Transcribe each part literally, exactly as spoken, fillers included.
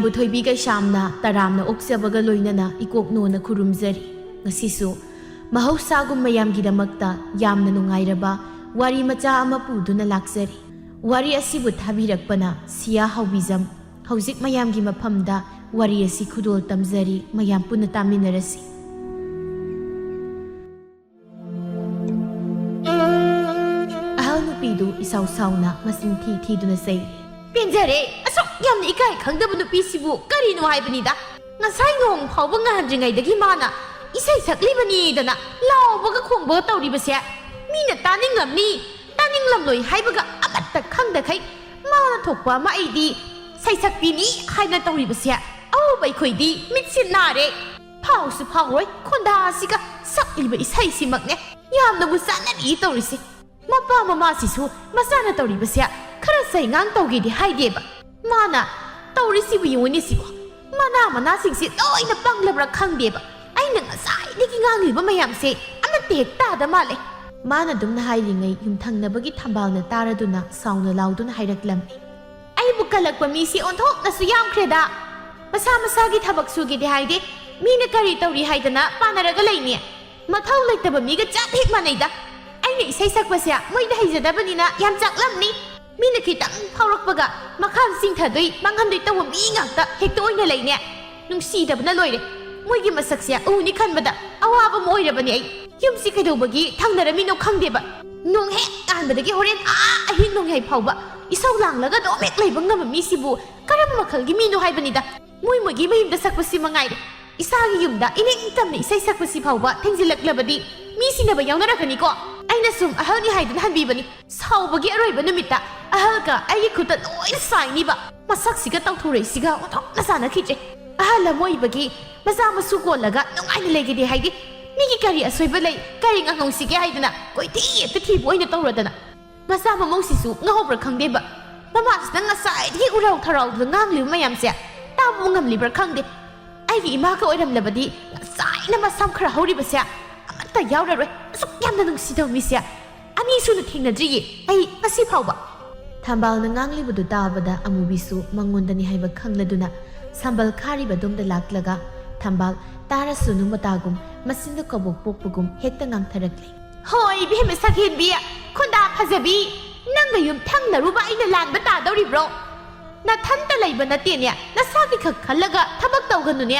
ꯕꯨꯊꯣꯏꯕꯤ ꯀꯩꯁꯥꯝꯅ ꯇꯔꯥꯝꯅ ꯑꯣꯛꯆꯕꯒ ꯂꯣꯏꯅꯅ ꯏꯀꯣꯛ ꯅꯣꯟꯅ ꯈꯨꯔꯨꯝꯖꯔꯤ꯫ ꯉꯁꯤꯁꯨ ꯃꯍꯧꯁꯥꯒꯨꯝ ꯃꯌꯥꯝꯒꯤꯗꯃꯛꯇ ꯌꯥꯝꯅ ꯅꯨꯡꯉꯥꯏꯔꯕ ꯋꯥꯔꯤ ꯃꯆꯥ ꯑꯃ ꯄꯨꯗꯨꯅ ꯂꯥꯛꯆꯔꯤ꯫ ꯋꯥꯔꯤ ꯑꯁꯤꯕꯨ ꯊꯥꯕꯤꯔꯛꯄꯅ ꯁꯤꯌꯥ ꯍꯥꯎꯕꯤꯖꯝ꯫ ꯍꯧꯖꯤꯛ ꯃꯌꯥꯝꯒꯤ ꯃꯐꯝꯗ ꯋꯥꯔꯤ ꯑꯁꯤ ꯈꯨꯗꯣꯜ ꯇꯝꯖꯔꯤ, ꯃꯌꯥꯝ ꯄꯨꯟꯅ ꯇꯥꯃꯤꯟꯅꯔꯁꯤ꯫ ꯑꯍꯜ ꯅꯨꯄꯤꯗꯨ ꯏꯁꯥꯎ ꯁꯥꯎꯅ ꯃꯆꯤꯟ ꯊꯤ ꯊꯤꯗꯨꯅ ꯆꯩꯔꯤ꯫ "ꯄꯦꯟꯖꯔꯦ, ꯑꯁꯨꯛ ꯌꯥꯝꯅ ꯏꯀꯥꯏ ꯈꯪꯗꯕ ꯅꯨꯄꯤꯁꯤꯕꯨ ꯀꯔꯤꯅꯣ ꯍꯥꯏꯕꯅꯤꯗ꯫ ꯉꯁꯥꯏ ꯅꯣꯡ ꯐꯥꯎꯕ ꯉꯥꯟꯗ꯭ꯔꯤꯉꯩꯗꯒꯤ ꯃꯥꯅ ꯏꯁꯩ ꯁꯛꯂꯤꯕꯅꯤꯗꯅ ꯂꯥꯎꯕꯒ ꯈꯣꯡꯕꯒ ꯇꯧꯔꯤꯕꯁꯦ ꯃꯤꯅ ꯇꯥꯅꯤꯡꯂꯝꯅꯤ, ꯇꯥꯅꯤꯡꯂꯝꯂꯣꯏ ꯍꯥꯏꯕꯒ ꯑꯃꯠꯇ ꯈꯪꯗꯈꯩ ꯃꯥꯅ ꯊꯣꯛꯄ ꯑꯃ ꯑꯩꯗꯤ ꯁꯩꯁꯛꯄꯤꯅꯤ ꯍꯥꯏꯅ ꯇꯧꯔꯤꯕꯁꯦ ꯑꯎꯕ ꯑꯩꯈꯣꯏꯗꯤ ꯃꯤꯠꯁꯤꯠ ꯅꯥꯔꯦ꯫ ꯐꯥꯎꯁꯨ ꯐꯥꯎꯔꯣꯏ ꯈꯣꯟꯗꯥꯁꯤꯒ ꯁꯛꯂꯤꯕ ꯏꯁꯩꯁꯤꯃꯛꯅꯦ ꯌꯥꯝꯅꯕꯨ ꯆꯥꯟꯅꯔꯤ ꯇꯧꯔꯤꯁꯦ꯫ ꯃꯄꯥ ꯃꯃꯥꯁꯤꯁꯨ ꯃꯆꯥꯅ ꯇꯧꯔꯤꯕꯁꯦ ꯈꯔ ꯆꯩꯉꯥꯡ ꯇꯧꯒꯦꯗꯤ ꯍꯥꯏꯗꯦꯕ꯫ ꯃꯥꯅ ꯇꯧꯔꯤꯁꯤꯕꯨ ꯌꯦꯡꯉꯨꯅꯦ ꯁꯤꯕꯨ꯫ ꯃꯅꯥ ꯃꯅꯥꯁꯤꯡꯁꯦ ꯂꯣꯏꯅ ꯄꯪꯂꯕ꯭ꯔꯥ ꯈꯪꯗꯦꯕ꯫ ꯑꯩꯅ ꯉꯁꯥꯏꯗꯒꯤ ꯉꯥꯡꯂꯤꯕ ꯃꯌꯥꯝꯁꯦ ꯑꯃꯠꯇ ꯍꯦꯛ ꯇꯥꯗ ꯃꯥꯜꯂꯦ꯫" ꯃꯥꯅ ꯑꯗꯨꯝꯅ ꯍꯥꯏꯔꯤꯉꯩ ꯌꯨꯝꯊꯪꯅꯕꯒꯤ ꯊꯝꯕꯥꯜꯅ ꯇꯥꯔꯗꯨꯅ ꯁꯥꯎꯅ ꯂꯥꯎꯗꯨꯅ ꯍꯥꯏꯔꯛꯂꯝꯃꯤ꯫ "ꯑꯩꯕꯨ ꯀꯜꯂꯛꯄ ꯃꯤꯁꯤ ꯑꯣꯟꯊꯣꯛꯅꯁꯨ ꯌꯥꯝꯈ꯭ꯔꯦꯗ꯫ ꯃꯁꯥ ꯃꯁꯥꯒꯤ ꯊꯕꯛ ꯁꯨꯒꯦꯗꯤ ꯍꯥꯏꯗꯦ, ꯃꯤꯅ ꯀꯔꯤ ꯇꯧꯔꯤ ꯍꯥꯏꯗꯅ ꯄꯥꯅꯔꯒ ꯂꯩꯅꯤ꯫ ꯃꯊꯧ ꯂꯩꯇꯕ ꯃꯤꯒ ꯆꯞ ꯍꯦꯛ ꯃꯥꯟꯅꯩꯗ꯫ ꯑꯩꯅ ꯏꯁꯩ ꯁꯛꯄꯁꯦ ꯃꯣꯏꯗ ꯍꯩꯖꯗꯕꯅꯤꯅ ꯌꯥꯝ ꯆꯥꯛꯂꯝꯅꯤ꯫ ꯃꯤꯅ ꯈꯤꯇꯪ ꯐꯥꯎꯔꯛꯄꯒ ꯃꯈꯥ ꯆꯤꯡꯊꯗꯣꯏ, ꯃꯥꯡꯍꯟꯗꯣꯏ ꯇꯧꯕ ꯃꯤ ꯉꯥꯛꯇ ꯍꯦꯛꯇ ꯑꯣꯏꯅ ꯂꯩꯅꯦ꯫ ꯅꯨꯡꯁꯤꯗꯕꯅ ꯂꯣꯏꯔꯦ꯫ ꯃꯣꯏꯒꯤ ꯃꯁꯛꯁꯦ ꯎꯅꯤ ꯈꯟꯕꯗ ꯑꯋꯥꯕ ꯑꯃ ꯑꯣꯏꯔꯕꯅꯦ ꯑꯩ꯫ ꯌꯨꯝꯁꯤ ꯀꯩꯗꯧꯕꯒꯤ ꯊꯪꯅꯔꯝꯃꯤꯅꯣ ꯈꯪꯗꯦꯕ꯫ ꯅꯣꯡ ꯍꯦꯛ ꯉꯥꯟꯕꯗꯒꯤ ꯍꯣꯔꯦꯟ ꯑꯥ ꯑꯍꯤꯡ ꯅꯣꯡꯌꯥꯏ ꯐꯥꯎꯕ ꯏꯁꯧ ꯂꯥꯡꯂꯒ ꯑꯗꯨꯝ ꯍꯦꯛ ꯂꯩꯕ ꯉꯝꯕ ꯃꯤꯁꯤꯕꯨ ꯀꯔꯝꯕ ꯃꯈꯜꯒꯤ ꯃꯤꯅꯣ ꯍꯥꯏꯕꯅꯤꯗ꯫ ꯃꯣꯏ ꯃꯣꯏꯒꯤ ꯃꯌꯨꯝꯗ ꯁꯛꯄꯁꯤ ꯃꯉꯥꯏꯔꯦ꯫ ꯏꯁꯥꯒꯤ ꯌꯨꯝꯗ ꯏꯅꯤꯡ ꯇꯝꯅ ꯏꯁꯩ ꯁꯛꯄꯁꯤ ꯐꯥꯎꯕ ꯊꯦꯡꯖꯤꯜꯂꯛꯂꯕꯗꯤ ꯃꯤ ꯁꯤꯟꯅꯕ ꯌꯥꯎꯅꯔꯛꯀꯅꯤꯀꯣ꯫ ꯑꯩꯅ ꯁꯨꯝ ꯑꯍꯜꯅꯤ ꯍꯥꯏꯗꯨꯅ ꯍꯟꯕꯤꯕꯅꯤ꯫ ꯁꯥꯎꯕꯒꯤ ꯑꯔꯣꯏꯕ ꯅꯨꯃꯤꯠꯇ ꯑꯍꯜꯒ ꯑꯩꯒꯤ ꯈꯨꯠꯇ ꯂꯣꯏꯅ ꯁꯥꯏꯅꯤꯕ꯫ ꯃꯁꯛꯁꯤꯒ ꯇꯧꯊꯣꯔꯛꯏꯁꯤꯒ ꯑꯣꯟꯊꯣꯛꯅ ꯆꯥꯟꯅꯈꯤꯗ꯭ꯔꯦ꯫ ꯑꯍꯜ ꯑꯃ ꯑꯣꯏꯕꯒꯤ ꯃꯆꯥ ꯃꯁꯨ ꯀꯣꯜꯂꯒ ꯅꯨꯡꯉꯥꯏꯅ ꯂꯩꯒꯦꯗꯤ ꯍꯥꯏꯗꯦ꯫ ꯃꯤꯒꯤ ꯀꯔꯤ ꯑꯁꯣꯏꯕ ꯂꯩ, ꯀꯔꯤ ꯉꯥꯡꯍꯧꯁꯤꯒꯦ ꯍꯥꯏꯗꯅ ꯀꯣꯏꯊꯤ ꯍꯦꯛꯇ ꯊꯤꯕ ꯑꯣꯏꯅ ꯇꯧꯔꯗꯅ꯫ ꯃꯆꯥ ꯃꯃꯧꯁꯤꯁꯨ ꯉꯥꯎꯕ꯭ꯔꯥ ꯈꯪꯗꯦꯕ꯫ ꯃꯃꯥꯁꯤꯅ ꯉꯁꯥꯏꯗꯒꯤ ꯎꯔꯥꯎ ꯊꯔꯥꯎꯗꯨꯗ ꯉꯥꯡꯂꯤꯕ ꯃꯌꯥꯝꯁꯦ ꯇꯥꯕꯕꯨ ꯉꯝꯂꯤꯕ꯭ꯔꯥ ꯈꯪꯗꯦ꯫ ꯑꯩꯒꯤ ꯏꯃꯥꯒ ꯑꯣꯏꯔꯝꯂꯕꯗꯤ ꯉꯁꯥꯏꯅ ꯃꯁꯝ ꯈꯔ ꯍꯧꯔꯤꯕꯁꯦ ꯑꯃꯠꯇ ꯌꯥꯎꯔꯔꯣꯏ꯫ ꯑꯁꯨꯛ ꯌꯥꯝꯅ ꯅꯨꯡꯁꯤꯗꯕ ꯃꯤꯁꯦ ꯑꯅꯤꯁꯨꯅ ꯊꯦꯡꯅꯗ꯭ꯔꯤꯌꯦ ꯑꯩ ꯉꯁꯤ ꯐꯥꯎꯕ꯫ ꯊꯝꯕꯥꯜꯅ ꯉꯥꯡꯂꯤꯕꯗꯨ ꯇꯥꯕꯗ ꯑꯃꯨꯕꯤꯁꯨ ꯃꯉꯣꯟꯗꯅꯤ ꯍꯥꯏꯕ ꯈꯪꯂꯗꯨꯅ ꯁꯝꯕꯜ ꯈꯥꯔꯤꯕ ꯑꯗꯣꯝꯗ ꯂꯥꯛꯂꯒ ꯊꯝꯕꯥꯜ ꯇꯥꯔꯁꯅꯨ ꯃꯇꯥꯒꯨꯝ ꯃꯆꯤꯟꯗ ꯀꯕꯣꯛ ꯄꯣꯛꯄꯒꯨꯝ ꯍꯦꯛꯇ ꯉꯥꯡꯊꯔꯛꯂꯦ꯫ ꯍꯣꯏ ꯏꯕꯦꯝꯃ ꯁꯛꯍꯦꯟꯕꯤ, ꯈꯣꯟꯗꯥ ꯐꯖꯕꯤ, ꯅꯪꯒ ꯌꯨꯝ ꯊꯪꯅꯔꯨꯕ ꯑꯩꯅ ꯂꯥꯟꯕ ꯇꯥꯗꯧꯔꯤꯕ꯭ꯔꯣ? ꯅꯊꯟꯇ ꯂꯩꯕ ꯅꯠꯇꯦꯅꯦ, ꯅꯁꯥꯒꯤ ꯈꯛ ꯈꯜꯂꯒ ꯊꯕꯛ ꯇꯧꯒꯅꯨꯅꯦ꯫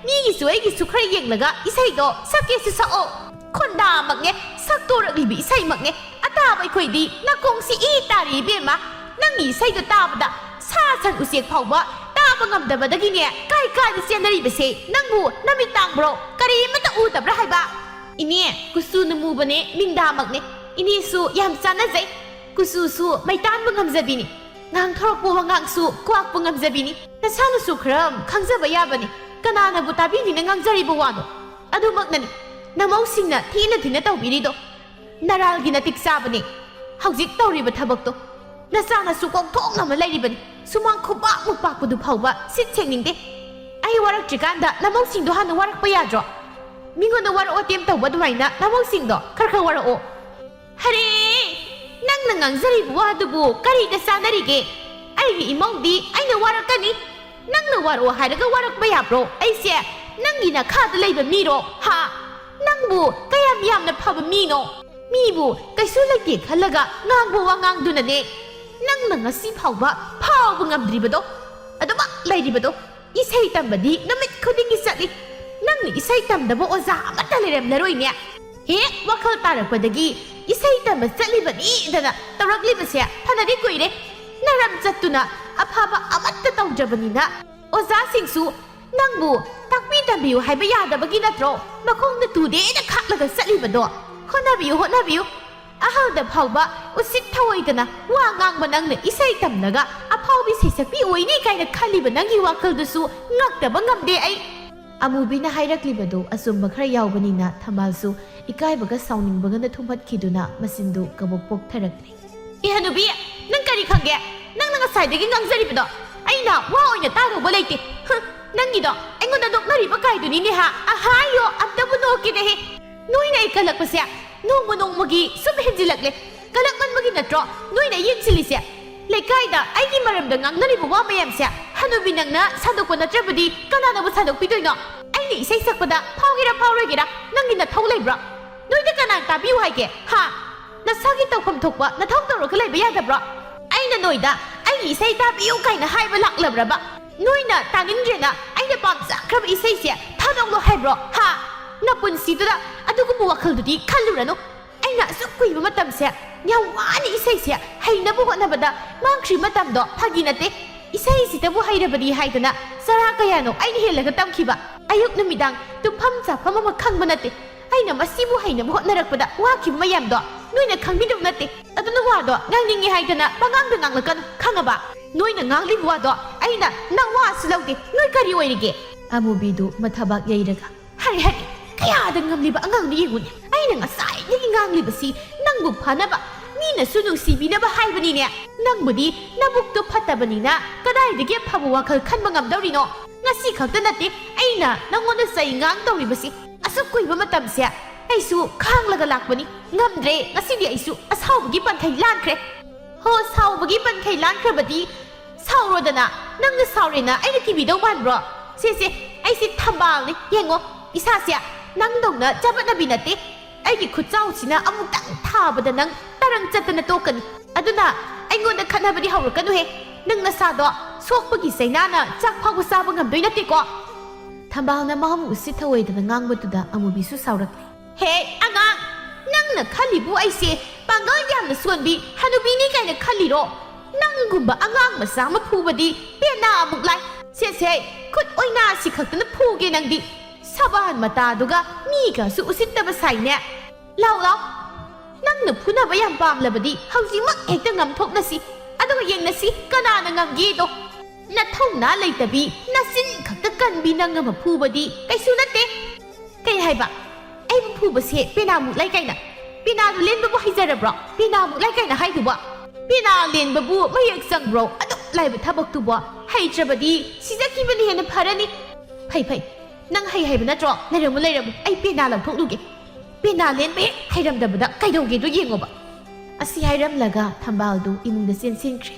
ꯃꯤꯒꯤꯁꯨ ꯑꯩꯒꯤꯁꯨ ꯈꯔ ꯌꯦꯡꯂꯒ ꯏꯁꯩꯗꯣ ꯁꯛꯀꯦꯁꯨ ꯁꯛꯑꯣ꯫ ꯈꯣꯟꯗꯥꯃꯛꯅꯦ, ꯁꯛꯇꯣꯔꯛꯂꯤꯕ ꯏꯁꯩꯃꯛꯅꯦ꯫ ꯑꯇꯥꯕ ꯑꯩꯈꯣꯏꯗꯤ ꯅꯥꯀꯣꯡꯁꯤ ꯏ ꯇꯥꯔꯤ ꯏꯕꯦꯝꯃ꯫ ꯅꯪꯒꯤ ꯏꯁꯩꯗꯣ ꯇꯥꯕꯗ ꯁꯥ ꯁꯟ ꯎꯆꯦꯛ ꯐꯥꯎꯕ ꯇꯥꯕ ꯉꯝꯗꯕꯗꯒꯤꯅꯦ ꯀꯥꯏ ꯀꯥꯏꯗ ꯆꯦꯟꯅꯔꯤꯕꯁꯦ꯫ ꯅꯪꯕꯨ ꯅꯃꯤꯠ ꯇꯥꯡꯕ꯭ꯔꯣ? ꯀꯔꯤꯃꯇ ꯎꯗꯕ꯭ꯔꯥ ꯍꯥꯏꯕ? ꯏꯅꯦ, ꯀꯨꯆꯨꯅ ꯃꯨꯕꯅꯦ, ꯃꯤꯡꯗꯥꯃꯛꯅꯦ꯫ ꯏꯅꯦꯁꯨ ꯌꯥꯝ ꯆꯥꯟꯅꯖꯩ꯫ ꯀꯨꯆꯨꯁꯨ ꯃꯩꯇꯥꯟꯕ ꯉꯝꯖꯕꯤꯅꯤ꯫ ꯉꯥꯡꯊꯣꯔꯛꯄ ꯋꯥꯉꯥꯡꯁꯨ ꯀ꯭ꯋꯥꯛꯄ ꯉꯝꯖꯕꯤꯅꯤ꯫ ꯅꯁꯥꯅꯁꯨ ꯈꯔ ꯈꯪꯖꯕ ꯌꯥꯕꯅꯤ꯫ ꯀꯅꯥꯅꯕꯨ ꯇꯥꯕꯤꯅꯤꯅ ꯉꯥꯡꯖꯔꯤꯕ ꯋꯥꯅꯣ? ꯑꯗꯨꯃꯛꯅꯅꯤ ꯅꯃꯧꯁꯤꯡꯅ ꯊꯤꯅ ꯊꯤꯅ ꯇꯧꯕꯤꯔꯤꯗꯣ꯫ ꯅꯔꯥꯜꯒꯤ ꯅꯇꯤꯛ ꯆꯥꯕꯅꯤ ꯍꯧꯖꯤꯛ ꯇꯧꯔꯤꯕ ꯊꯕꯛꯇꯣ꯫ ꯅꯆꯥꯅꯁꯨ ꯀꯣꯛꯊꯣꯛꯅ ꯑꯃ ꯂꯩꯔꯤꯕꯅꯤ꯫ ꯁꯨꯃꯥꯡ ꯈꯨꯄꯥꯛꯃꯨꯛ ꯄꯥꯛꯄꯗꯨ ꯐꯥꯎꯕ ꯁꯤꯠ ꯁꯦꯡꯅꯤꯡꯗꯦ꯫ ꯑꯩ ꯋꯥꯔꯛꯇ꯭ꯔꯤꯀꯥꯟꯗ ꯅꯃꯧꯁꯤꯡꯗꯣ ꯍꯥꯟꯅ ꯋꯥꯔꯛꯄ ꯌꯥꯗ꯭ꯔꯣ? ꯃꯤꯉꯣꯟꯗ ꯋꯥꯔꯛꯑꯣ ꯇꯦꯝ ꯇꯧꯕ ꯑꯗꯨꯃꯥꯏꯅ ꯅꯃꯧꯁꯤꯡꯗꯣ ꯈꯔ ꯈꯔ ꯋꯥꯔꯛꯑꯣ꯫ ꯍꯔꯦ! ꯅꯪꯅ ꯉꯥꯡꯖꯔꯤꯕ ꯋꯥꯗꯨꯕꯨ ꯀꯔꯤꯒ ꯆꯥꯟꯅꯔꯤꯒꯦ? ꯑꯩꯒꯤ ꯏꯃꯧꯗꯤ ꯑꯩꯅ ꯋꯥꯔꯛꯀꯅꯤ꯫ ꯅꯪꯅ ꯋꯥꯔꯛꯑꯣ ꯍꯥꯏꯔꯒ ꯋꯥꯔꯛꯄ ꯌꯥꯕ꯭ꯔꯣ? ꯑꯩꯁꯦ ꯅꯪꯒꯤ ꯅꯈꯥꯗ ꯂꯩꯕ ꯃꯤꯔꯣ? ꯍꯥ? ꯅꯪꯕꯨ ꯀꯌꯥꯝ ꯌꯥꯝꯅ ꯐꯕ ꯃꯤꯅꯣ? ꯃꯤꯕꯨ ꯀꯩꯁꯨ ꯂꯩꯇꯦ ꯈꯜꯂꯒ ꯉꯥꯡꯕ ꯋꯥꯉꯥꯡꯗꯨꯅꯅꯦ ꯅꯪꯅ ꯉꯁꯤ ꯐꯥꯎꯕ ꯐꯥꯎꯕ ꯉꯝꯗ꯭ꯔꯤꯕꯗꯣ, ꯑꯗꯨꯃꯛ ꯂꯩꯔꯤꯕꯗꯣ꯫ ꯏꯁꯩ ꯇꯝꯕꯗꯤ ꯅꯨꯃꯤꯠ ꯈꯨꯗꯤꯡꯒꯤ ꯆꯠꯂꯤ꯫ ꯅꯪꯅ ꯏꯁꯩ ꯇꯝꯗꯕ ꯑꯣꯖꯥ ꯑꯃꯠꯇ ꯂꯩꯔꯝꯂꯔꯣꯏꯅꯦ꯫ ꯍꯦꯛ ꯋꯥꯈꯜ ꯇꯥꯔꯛꯄꯗꯒꯤ ꯏꯁꯩ ꯇꯝꯕ ꯆꯠꯂꯤꯕꯅꯤꯗꯅ ꯇꯧꯔꯛꯂꯤꯕꯁꯦ ꯐꯅꯗꯤ ꯀꯨꯏꯔꯦ꯫ ꯅꯔꯝ ꯆꯠꯇꯨꯅ ꯑꯐꯕ ꯑꯃꯠꯇ ꯇꯧꯗ꯭ꯔꯕꯅꯤꯅ ꯑꯣꯖꯥꯁꯤꯡꯁꯨ ꯅꯪꯕꯨ ꯇꯥꯛꯄꯤ ꯇꯝꯕꯤꯌꯨ ꯍꯥꯏꯕ ꯌꯥꯗꯕꯒꯤ ꯅꯠꯇ꯭ꯔꯣ ꯃꯈꯣꯡꯗ ꯇꯨꯗꯦꯅ ꯈꯥꯛꯂꯒ ꯆꯠꯂꯤꯕꯗꯣ? ꯍꯣꯠꯅꯕꯤꯌꯨ, ꯍꯣꯠꯅꯕꯤꯌꯨ꯫ ꯑꯍꯜꯗ ꯐꯥꯎꯕ ꯎꯁꯤꯠ ꯊꯑꯣꯏꯗꯅ ꯋꯥ ꯉꯥꯡꯕ ꯅꯪꯅ ꯏꯁꯩ ꯇꯝꯂꯒ ꯑꯐꯥꯎꯕꯤ ꯁꯩꯁꯛꯄꯤ ꯑꯣꯏꯅꯤ ꯀꯥꯏꯅ ꯈꯜꯂꯤꯕ ꯅꯪꯒꯤ ꯋꯥꯈꯜꯗꯨꯁꯨ ꯉꯛꯇꯕ ꯉꯝꯗꯦ ꯑꯩ꯫ ꯑꯃꯨꯕꯤꯅ ꯍꯥꯏꯔꯛꯂꯤꯕꯗꯨ ꯑꯆꯨꯝꯕ ꯈꯔ ꯌꯥꯎꯕꯅꯤꯅ ꯊꯝꯕꯥꯜꯁꯨ ꯏꯀꯥꯏꯕꯒ ꯁꯥꯎꯅꯤꯡꯕꯒꯅ ꯊꯨꯝꯍꯠꯈꯤꯗꯨꯅ ꯃꯆꯤꯟꯗꯨ ꯀꯕꯣꯛ ꯄꯣꯛꯊꯔꯛꯂꯦ꯫ ꯑꯦ ꯍꯅꯨꯕꯤ, ꯅꯪ ꯀꯔꯤ ꯈꯪꯒꯦ? ꯅꯪꯅ ꯉꯁꯥꯏꯗꯒꯤ ꯉꯥꯡꯖꯔꯤꯕꯗꯣ ꯑꯩꯅ ꯋꯥ ꯑꯣꯏꯅ ꯇꯥꯗꯧꯕ ꯂꯩꯇꯦ꯫ ꯍꯨꯝ, ꯅꯪꯒꯤꯗꯣ ꯑꯩꯉꯣꯟꯗ ꯅꯣꯛꯅꯔꯤꯕ ꯀꯥꯏꯗꯨꯅꯤꯅꯦ ꯍꯥ? ꯑꯍꯥꯌꯣ, ꯑꯝꯇꯕꯨ ꯅꯣꯛꯀꯦꯅꯦꯍꯦ꯫ ꯅꯣꯏꯅ ꯑꯩ ꯀꯜꯂꯛꯄꯁꯦ ꯅꯣꯡꯃ ꯅꯣꯡꯃꯒꯤ ꯁꯨꯝ ꯍꯦꯟꯖꯤꯜꯂꯛꯂꯦ꯫ ꯀꯜꯂꯛꯃꯟꯕꯒꯤ ꯅꯠꯇ꯭ꯔꯣ ꯅꯣꯏꯅ ꯌꯦꯡꯁꯤꯜꯂꯤꯁꯦ? ꯂꯩꯀꯥꯏꯗ ꯑꯩꯒꯤ ꯃꯔꯝꯗ ꯉꯥꯡꯅꯔꯤꯕ ꯋꯥ ꯃꯌꯥꯝꯁꯦ ꯍꯅꯨꯕꯤ ꯅꯪꯅ ꯁꯟꯗꯣꯛꯄ ꯅꯠꯇ꯭ꯔꯕꯗꯤ ꯀꯅꯥꯅꯕꯨ ꯁꯟꯗꯣꯛꯄꯤꯗꯣꯏꯅꯣ? ꯑꯩꯅ ꯏꯁꯩ ꯁꯛꯄꯗ ꯐꯥꯎꯒꯦꯔꯥ ꯐꯥꯎꯔꯣꯏꯒꯦꯔꯥ ꯅꯪꯒꯤ ꯅꯊꯧ ꯂꯩꯕ꯭ꯔꯣ? ꯅꯣꯏꯗ ꯀꯅꯥ ꯇꯥꯕꯤꯌꯨ ꯍꯥꯏꯒꯦ? ꯍꯥ? ꯅꯁꯥꯒꯤ ꯇꯧꯐꯝ ꯊꯣꯛꯄ ꯅꯊꯧ ꯇꯧꯔꯒ ꯂꯩꯕ ꯌꯥꯗꯕ꯭ꯔꯣ? ꯑꯩꯅ ꯅꯣꯏꯗ ꯑꯩꯒꯤ ꯏꯁꯩ ꯇꯥꯕꯤꯌꯨ ꯀꯥꯏꯅ ꯍꯥꯏꯕ ꯂꯥꯛꯂꯕ꯭ꯔꯕ? ꯅꯣꯏꯅ ꯇꯥꯅꯤꯡꯗ꯭ꯔꯦꯅ ꯑꯩꯅ ꯄꯥꯝꯖꯈ꯭ꯔꯕ ꯏꯁꯩꯁꯦ ꯊꯥꯗꯣꯛꯂꯣ ꯍꯥꯏꯕ꯭ꯔꯣ? ꯍꯥ? ꯅꯄꯨꯟꯁꯤꯗꯨꯗ ꯑꯗꯨꯒꯨꯝꯕ ꯋꯥꯈꯜꯗꯨꯗꯤ ꯈꯜꯂꯨꯔꯅꯨ꯫ ꯑꯩꯅ ꯑꯁꯨꯛ ꯀꯨꯏꯕ ꯃꯇꯝꯁꯦ ꯌꯥꯝ ꯋꯥꯅ ꯏꯁꯩꯁꯦ ꯍꯩꯅꯕ ꯍꯣꯠꯅꯕꯗ ꯃꯥꯡꯈ꯭ꯔꯤ ꯃꯇꯝꯗꯣ ꯐꯥꯒꯤ ꯅꯠꯇꯦ꯫ ꯏꯁꯩꯁꯤꯗꯕꯨ ꯍꯩꯔꯕꯗꯤ ꯍꯥꯏꯗꯅ ꯆꯔꯥ ꯀꯌꯥꯅꯣ ꯑꯩꯅ ꯍꯦꯜꯂꯒ ꯇꯝꯈꯤꯕ꯫ ꯑꯌꯨꯛ ꯅꯨꯃꯤꯗꯥꯡ ꯇꯨꯝꯐꯝ ꯆꯥꯐꯝ ꯑꯃ ꯈꯪꯕ ꯅꯠꯇꯦ꯫ ꯑꯩꯅ ꯃꯁꯤꯕꯨ ꯍꯩꯅꯕ ꯍꯣꯠꯅꯔꯛꯄꯗ ꯋꯥꯈꯤꯕ ꯃꯌꯥꯝꯗꯣ ꯅꯣꯏꯅ ꯈꯪꯕꯤꯗꯧ ꯅꯠꯇꯦ꯫ ꯑꯗꯨꯅ ꯋꯥꯗꯣ ꯉꯥꯡꯅꯤꯡꯉꯦ ꯍꯥꯏꯗꯅ ꯄꯉꯥꯡꯗ ꯉꯥꯡꯂꯛꯀꯅꯨ, ꯈꯪꯉꯕ? ꯅꯣꯏꯅ ꯉꯥꯡꯂꯤꯕ ꯋꯥꯗꯣ ꯑꯩꯅ ꯅꯋꯥꯁꯨ ꯂꯧꯗꯦ꯫ ꯅꯣꯏ ꯀꯔꯤ ꯑꯣꯏꯔꯤꯒꯦ? ꯑꯃꯨꯕꯤꯗꯨ ꯃꯊꯕꯥꯛ ꯌꯩꯔꯒ, "ꯍꯔꯦ, ꯍꯔꯦ, ꯀꯌꯥꯗ ꯉꯝꯂꯤꯕ ꯑꯉꯥꯡꯅꯣ ꯌꯦꯡꯉꯨꯅꯦ꯫ ꯑꯩꯅ ꯉꯁꯥꯏꯗꯒꯤ ꯉꯥꯡꯂꯤꯕꯁꯤ ꯅꯪꯕꯨ ꯐꯅꯕ, ꯃꯤꯅꯁꯨ ꯅꯨꯡꯁꯤꯕꯤꯅꯕ ꯍꯥꯏꯕꯅꯤꯅꯦ꯫ ꯅꯪꯕꯨꯗꯤ ꯅꯕꯨꯛꯇꯣ ꯐꯠꯇꯕꯅꯤꯅ ꯀꯗꯥꯏꯗꯒꯤ ꯑꯐꯕ ꯋꯥꯈꯜ ꯈꯟꯕ ꯉꯝꯗꯧꯔꯤꯅꯣ? ꯉꯁꯤ ꯈꯛꯇ ꯅꯠꯇꯦ ꯑꯩꯅ ꯅꯪꯉꯣꯟꯗ ꯆꯩ ꯉꯥꯡ ꯇꯧꯔꯤꯕꯁꯤ꯫ ꯑꯁꯨꯛ ꯀꯨꯏꯕ ꯃꯇꯝꯁꯦ ꯑꯩꯁꯨ ꯈꯥꯡꯂꯒ ꯂꯥꯛꯄꯅꯤ꯫ ꯉꯝꯗ꯭ꯔꯦ, ꯉꯁꯤꯗꯤ ꯑꯩꯁꯨ ꯑꯁꯥꯎꯕꯒꯤ ꯄꯟꯊꯩ ꯂꯥꯟꯈ꯭ꯔꯦ꯫" "ꯍꯣ, ꯁꯥꯎꯕꯒꯤ ꯄꯟꯈꯩ ꯂꯥꯟꯈ꯭ꯔꯕꯗꯤ ꯁꯥꯎꯔꯣꯗꯅ꯫ ꯅꯪꯅ ꯁꯥꯎꯔꯦꯅ ꯑꯩꯅ ꯀꯤꯕꯤꯗꯧ ꯃꯥꯟꯕ꯭ꯔꯣ? ꯁꯦ, ꯁꯦ, ꯑꯩꯁꯦ ꯊꯝꯕꯥꯜꯅꯤ꯫ ꯌꯦꯡꯉꯣ, ꯏꯁꯥꯁꯦ ꯅꯪꯗꯧꯅ ꯆꯥꯕꯠꯅꯕꯤ ꯅꯠꯇꯦ꯫ ꯑꯩꯒꯤ ꯈꯨꯠꯆꯥꯎꯁꯤꯅ ꯑꯃꯨꯛꯇꯪ ꯊꯥꯕꯗ ꯅꯪ ꯇꯔꯪ ꯆꯠꯇꯅ ꯇꯣꯛꯀꯅꯤ꯫ ꯑꯗꯨꯅ ꯑꯩꯉꯣꯟꯗ ꯈꯠꯅꯕꯗꯤ ꯍꯧꯔꯛꯀꯅꯨꯍꯦ꯫ ꯅꯪ ꯅꯁꯥꯗꯣ ꯁꯣꯛꯄꯒꯤ ꯆꯩꯅꯥꯅ ꯆꯥꯛ ꯐꯥꯎꯕ ꯆꯥꯕ ꯉꯝꯗꯣꯏ ꯅꯠꯇꯦꯀꯣ꯫" ꯊꯝꯕꯥꯜꯅ ꯃꯥꯕꯨ ꯎꯁꯤꯠ ꯊꯑꯣꯏꯗꯅ ꯉꯥꯡꯕꯗꯨꯗ ꯑꯃꯨꯕꯤꯁꯨ ꯁꯥꯎꯔꯛꯂꯦ꯫ "ꯍꯦ, ꯑꯉꯥꯡ, ꯅꯪꯅ ꯈꯜꯂꯤꯕꯨ ꯑꯩꯁꯦ ꯄꯥꯡꯒꯜ ꯌꯥꯝꯅ ꯁꯣꯟꯕꯤ ꯍꯅꯨꯕꯤꯅꯤ ꯀꯥꯏꯅ ꯈꯜꯂꯤꯔꯣ? ꯅꯪꯒꯨꯝꯕ ꯑꯉꯥꯡ ꯃꯆꯥ ꯑꯃ ꯐꯨꯕꯗꯤ ꯄꯦꯅꯥ ꯑꯃꯨꯛ ꯂꯥꯏ꯫ ꯁꯦ, ꯁꯦ, ꯈꯨꯠ ꯑꯣꯏꯅꯥꯁꯤ ꯈꯛꯇꯅ ꯐꯨꯒꯦ ꯅꯪꯗꯤ꯫ ꯁꯕꯥꯟ ꯃꯇꯥꯗꯨꯒ ꯃꯤꯒꯁꯨ ꯎꯁꯤꯠꯇꯕ ꯁꯥꯏꯅꯦ꯫ ꯂꯥꯎ, ꯂꯥꯎ, ꯅꯪꯅ ꯐꯨꯅꯕ ꯌꯥꯝ ꯄꯥꯝꯂꯕꯗꯤ ꯍꯧꯖꯤꯛꯃꯛ ꯍꯦꯛꯇ ꯉꯝꯊꯣꯛꯅꯁꯤ꯫ ꯑꯗꯨꯒ ꯌꯦꯡꯅꯁꯤ ꯀꯅꯥꯅ ꯉꯝꯒꯦꯗꯣ꯫ ꯅꯊꯧꯅꯥ ꯂꯩꯇꯕꯤ, ꯅꯆꯤꯟ ꯈꯛꯇ ꯀꯟꯕꯤ ꯅꯪ ꯑꯃ ꯐꯨꯕꯗꯤ ꯀꯩꯁꯨ ꯅꯠꯇꯦ꯫" "ꯀꯩ ꯍꯥꯏꯕ? ꯑꯩꯕꯨ ꯐꯨꯕꯁꯦ ꯄꯦꯅꯥꯃꯨꯛ ꯂꯥꯏ ꯀꯥꯏꯅ? ꯄꯦꯅꯥꯗꯨ ꯂꯦꯟꯕꯕꯨ ꯍꯩꯖꯔꯕ꯭ꯔꯣ? ꯄꯦꯅꯥꯃꯨꯛ ꯂꯥꯏ ꯀꯥꯏꯅ ꯍꯥꯏꯗꯨꯕꯣ? ꯄꯦꯅꯥ ꯂꯦꯟꯕꯕꯨ ꯃꯌꯦꯛ ꯆꯪꯕ꯭ꯔꯣ? ꯑꯗꯨꯛ ꯂꯥꯏꯕ ꯊꯕꯛꯇꯨꯕꯣ? ꯍꯩꯇ꯭ꯔꯕꯗꯤ ꯁꯤꯖꯈꯤꯕꯅ ꯍꯦꯟꯅ ꯐꯔꯅꯤ꯫" "ꯐꯩ, ꯐꯩ, ꯅꯪ ꯍꯩ ꯍꯥꯏꯕ ꯅꯠꯇ꯭ꯔꯣ? ꯂꯩꯔꯝꯃꯨ, ꯂꯩꯔꯝꯃꯨ, ꯑꯩ ꯄꯦꯅꯥ ꯂꯧꯊꯣꯛꯂꯨꯒꯦ꯫ ꯄꯦꯅꯥ ꯂꯦꯟꯕ ꯍꯦꯛ ꯍꯩꯔꯝꯗꯕꯗ ꯀꯩꯗꯧꯒꯦꯗꯣ ꯌꯦꯡꯉꯣꯕ꯫" ꯑꯁꯤ ꯍꯥꯏꯔꯝꯂꯒ ꯊꯝꯕꯥꯜꯗꯨ ꯏꯃꯨꯡꯗ ꯆꯦꯟꯁꯤꯟꯈ꯭ꯔꯦ꯫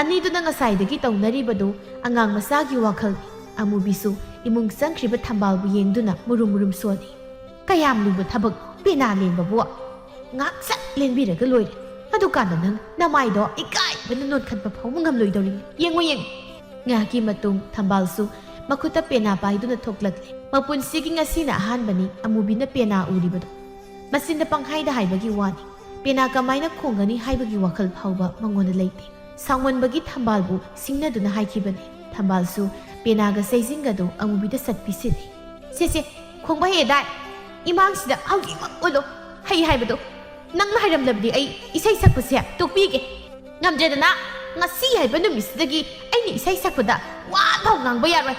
ꯑꯅꯤꯗꯨꯅ ꯉꯁꯥꯏꯗꯒꯤ ꯇꯧꯅꯔꯤꯕꯗꯨ ꯑꯉꯥꯡ ꯃꯆꯥꯒꯤ ꯋꯥꯈꯜꯅꯤ꯫ ꯑꯃꯨꯕꯤꯁꯨ ꯏꯃꯨꯡ ꯆꯪꯈ꯭ꯔꯤꯕ ꯊꯝꯕꯥꯜꯕꯨ ꯌꯦꯡꯗꯨꯅ ꯃꯨꯔꯨꯝ ꯃꯨꯔꯨꯝ ꯁꯣꯜꯂꯤ꯫ "ꯀꯌꯥꯝ ꯂꯨꯕ ꯊꯕꯛ ꯄꯦꯅꯥ ꯂꯦꯡꯕꯕꯨ? ꯉꯥꯏꯍꯥꯛ ꯁꯠ ꯂꯦꯡꯕꯤꯔꯒ ꯂꯣꯏꯔꯦ꯫ ꯑꯗꯨꯀꯥꯟꯗ ꯅꯪ ꯅꯃꯥꯏꯗꯣ ꯏꯀꯥꯏꯕꯅ ꯅꯣꯟꯈꯠꯄ ꯐꯥꯎꯕ ꯉꯝꯂꯣꯏꯗꯧꯔꯤꯅꯤ꯫ ꯌꯦꯡꯉꯨ, ꯌꯦꯡꯉꯨ!" ꯉꯥꯏꯍꯥꯛꯀꯤ ꯃꯇꯨꯡ ꯊꯝꯕꯥꯜꯁꯨ ꯃꯈꯨꯠꯇ ꯄꯦꯅꯥ ꯄꯥꯏꯗꯨꯅ ꯊꯣꯛꯂꯛꯂꯦ꯫ ꯃꯄꯨꯟꯁꯤꯒꯤ ꯉꯁꯤꯅ ꯑꯍꯥꯟꯕꯅꯤ ꯑꯃꯨꯕꯤꯅ ꯄꯦꯅꯥ ꯎꯔꯤꯕꯗꯣ꯫ ꯃꯆꯤꯟꯗ ꯄꯪꯍꯥꯏꯗ ꯍꯥꯏꯕꯒꯤ ꯋꯥꯅꯤ꯫ ꯄꯦꯅꯥ ꯀꯃꯥꯏꯅ ꯈꯣꯡꯒꯅꯤ ꯍꯥꯏꯕꯒꯤ ꯋꯥꯈꯜ ꯐꯥꯎꯕ ꯃꯉꯣꯟꯗ ꯂꯩꯇꯦ꯫ ꯁꯥꯎꯃꯟꯕꯒꯤ ꯊꯝꯕꯥꯜꯕꯨ ꯁꯤꯡꯅꯗꯨꯅ ꯍꯥꯏꯈꯤꯕꯅꯤ꯫ ꯊꯝꯕꯥꯜꯁꯨ ꯄꯦꯅꯥꯒ ꯆꯩꯖꯤꯡꯒꯗꯨ ꯑꯃꯨꯕꯤꯗ ꯁꯠ ꯄꯤꯁꯤꯜꯂꯤ꯫ "ꯁꯦ, ꯁꯦ, ꯈꯣꯡꯕ ꯍꯩꯌꯦꯗꯥꯏ? ꯏꯃꯥꯡꯁꯤꯗ ꯍꯧꯖꯤꯛꯃꯛ ꯎꯠꯂꯣ꯫ ꯍꯩ ꯍꯥꯏꯕꯗꯣ ꯅꯪꯅ ꯍꯩꯔꯝꯂꯕꯗꯤ ꯑꯩ ꯏꯁꯩ ꯁꯛꯄꯁꯦ ꯇꯣꯛꯄꯤꯒꯦ꯫ ꯉꯝꯗ꯭ꯔꯦꯗꯅ, ꯉꯁꯤ ꯍꯥꯏꯕ ꯅꯨꯃꯤꯠꯁꯤꯗꯒꯤ ꯑꯩꯅ ꯏꯁꯩ ꯁꯛꯄꯗ ꯋꯥ ꯐꯥꯎ ꯉꯥꯡꯕ ꯌꯥꯔꯣꯏ꯫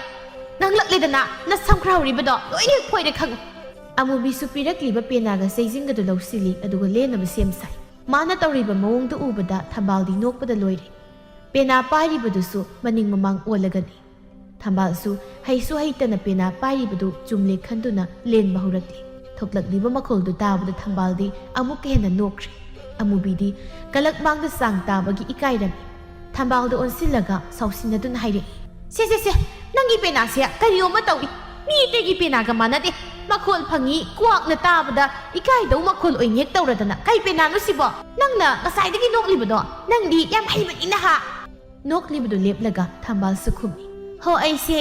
ꯉꯥꯡꯂꯛꯂꯦꯗꯅ, ꯅꯁꯝ ꯈꯔ ꯍꯧꯔꯤꯕꯗꯣ ꯂꯣꯏꯅ ꯍꯦꯛ ꯐꯣꯏꯔꯦ ꯈꯪꯉꯨ!" ꯑꯃꯨꯕꯤꯁꯨ ꯄꯤꯔꯛꯂꯤꯕ ꯄꯦꯅꯥꯒ ꯆꯩꯖꯤꯡꯒꯗꯨ ꯂꯧꯁꯤꯜꯂꯤ, ꯑꯗꯨꯒ ꯂꯦꯟꯅꯕ ꯁꯦꯝ ꯁꯥꯏ꯫ ꯃꯥꯅ ꯇꯧꯔꯤꯕ ꯃꯑꯣꯡꯗꯨ ꯎꯕꯗ ꯊꯝꯕꯥꯜꯗꯤ ꯅꯣꯛꯄꯗ ꯂꯣꯏꯔꯦ꯫ ꯄꯦꯅꯥ ꯄꯥꯏꯔꯤꯕꯗꯨꯁꯨ ꯃꯅꯤꯡ ꯃꯃꯥꯡ ꯑꯣꯜꯂꯒꯅꯤ꯫ ꯊꯝꯕꯥꯜꯁꯨ ꯍꯩꯁꯨ ꯍꯩꯇꯅ ꯄꯦꯅꯥ ꯄꯥꯏꯔꯤꯕꯗꯨ ꯆꯨꯝꯂꯦ ꯈꯟꯗꯨꯅ ꯂꯦꯟꯕ ꯍꯧꯔꯛꯂꯤ꯫ ꯊꯣꯛꯂꯛꯂꯤꯕ ꯃꯈꯣꯜꯗꯨ ꯇꯥꯕꯗ ꯊꯝꯕꯥꯜꯗꯤ ꯑꯃꯨꯛꯀ ꯍꯦꯟꯅ ꯅꯣꯛꯈ꯭ꯔꯦ꯫ ꯑꯃꯨꯕꯤꯗꯤ ꯀꯂꯛ ꯃꯥꯡꯗ ꯆꯥꯡ ꯇꯥꯕꯒꯤ ꯏꯀꯥꯏꯔꯝꯃꯤ꯫ ꯊꯝꯕꯥꯜꯗ ꯑꯣꯟꯁꯤꯜꯂꯒ ꯁꯥꯎꯁꯤꯟꯅꯗꯨꯅ ꯍꯥꯏꯔꯛꯏ, "ꯁꯦ, ꯁꯦ, ꯁꯦ, ꯅꯪꯒꯤ ꯄꯦꯅꯥꯁꯦ ꯀꯔꯤꯅꯣꯃ ꯇꯧꯏ꯫ ꯃꯤ ꯑꯇꯩꯒꯤ ꯄꯦꯅꯥꯒ ꯃꯥꯟꯅꯗꯦ꯫ ꯃꯈꯣꯜ ꯐꯪꯉꯤ, ꯀ꯭ꯋꯥꯛꯅ ꯇꯥꯕꯗ ꯏꯀꯥꯏꯗꯧ ꯃꯈꯣꯜ ꯑꯣꯏꯅ ꯍꯦꯛ ꯇꯧꯔꯗꯅ꯫ ꯀꯩ ꯄꯦꯅꯥꯅꯣ ꯁꯤꯕꯣ? ꯅꯪꯅ ꯉꯁꯥꯏꯗꯒꯤ ꯅꯣꯛꯂꯤꯕꯗꯣ? ꯅꯪꯗꯤ ꯌꯥꯝ ꯍꯩꯕꯅꯤꯅ ꯍꯥ?" ꯅꯣꯛꯂꯤꯕꯗꯨ ꯂꯦꯞꯂꯒ ꯊꯝꯕꯥꯜꯁꯨ ꯈꯨꯝꯃꯤ, "ꯍꯣ, ꯑꯩꯁꯦ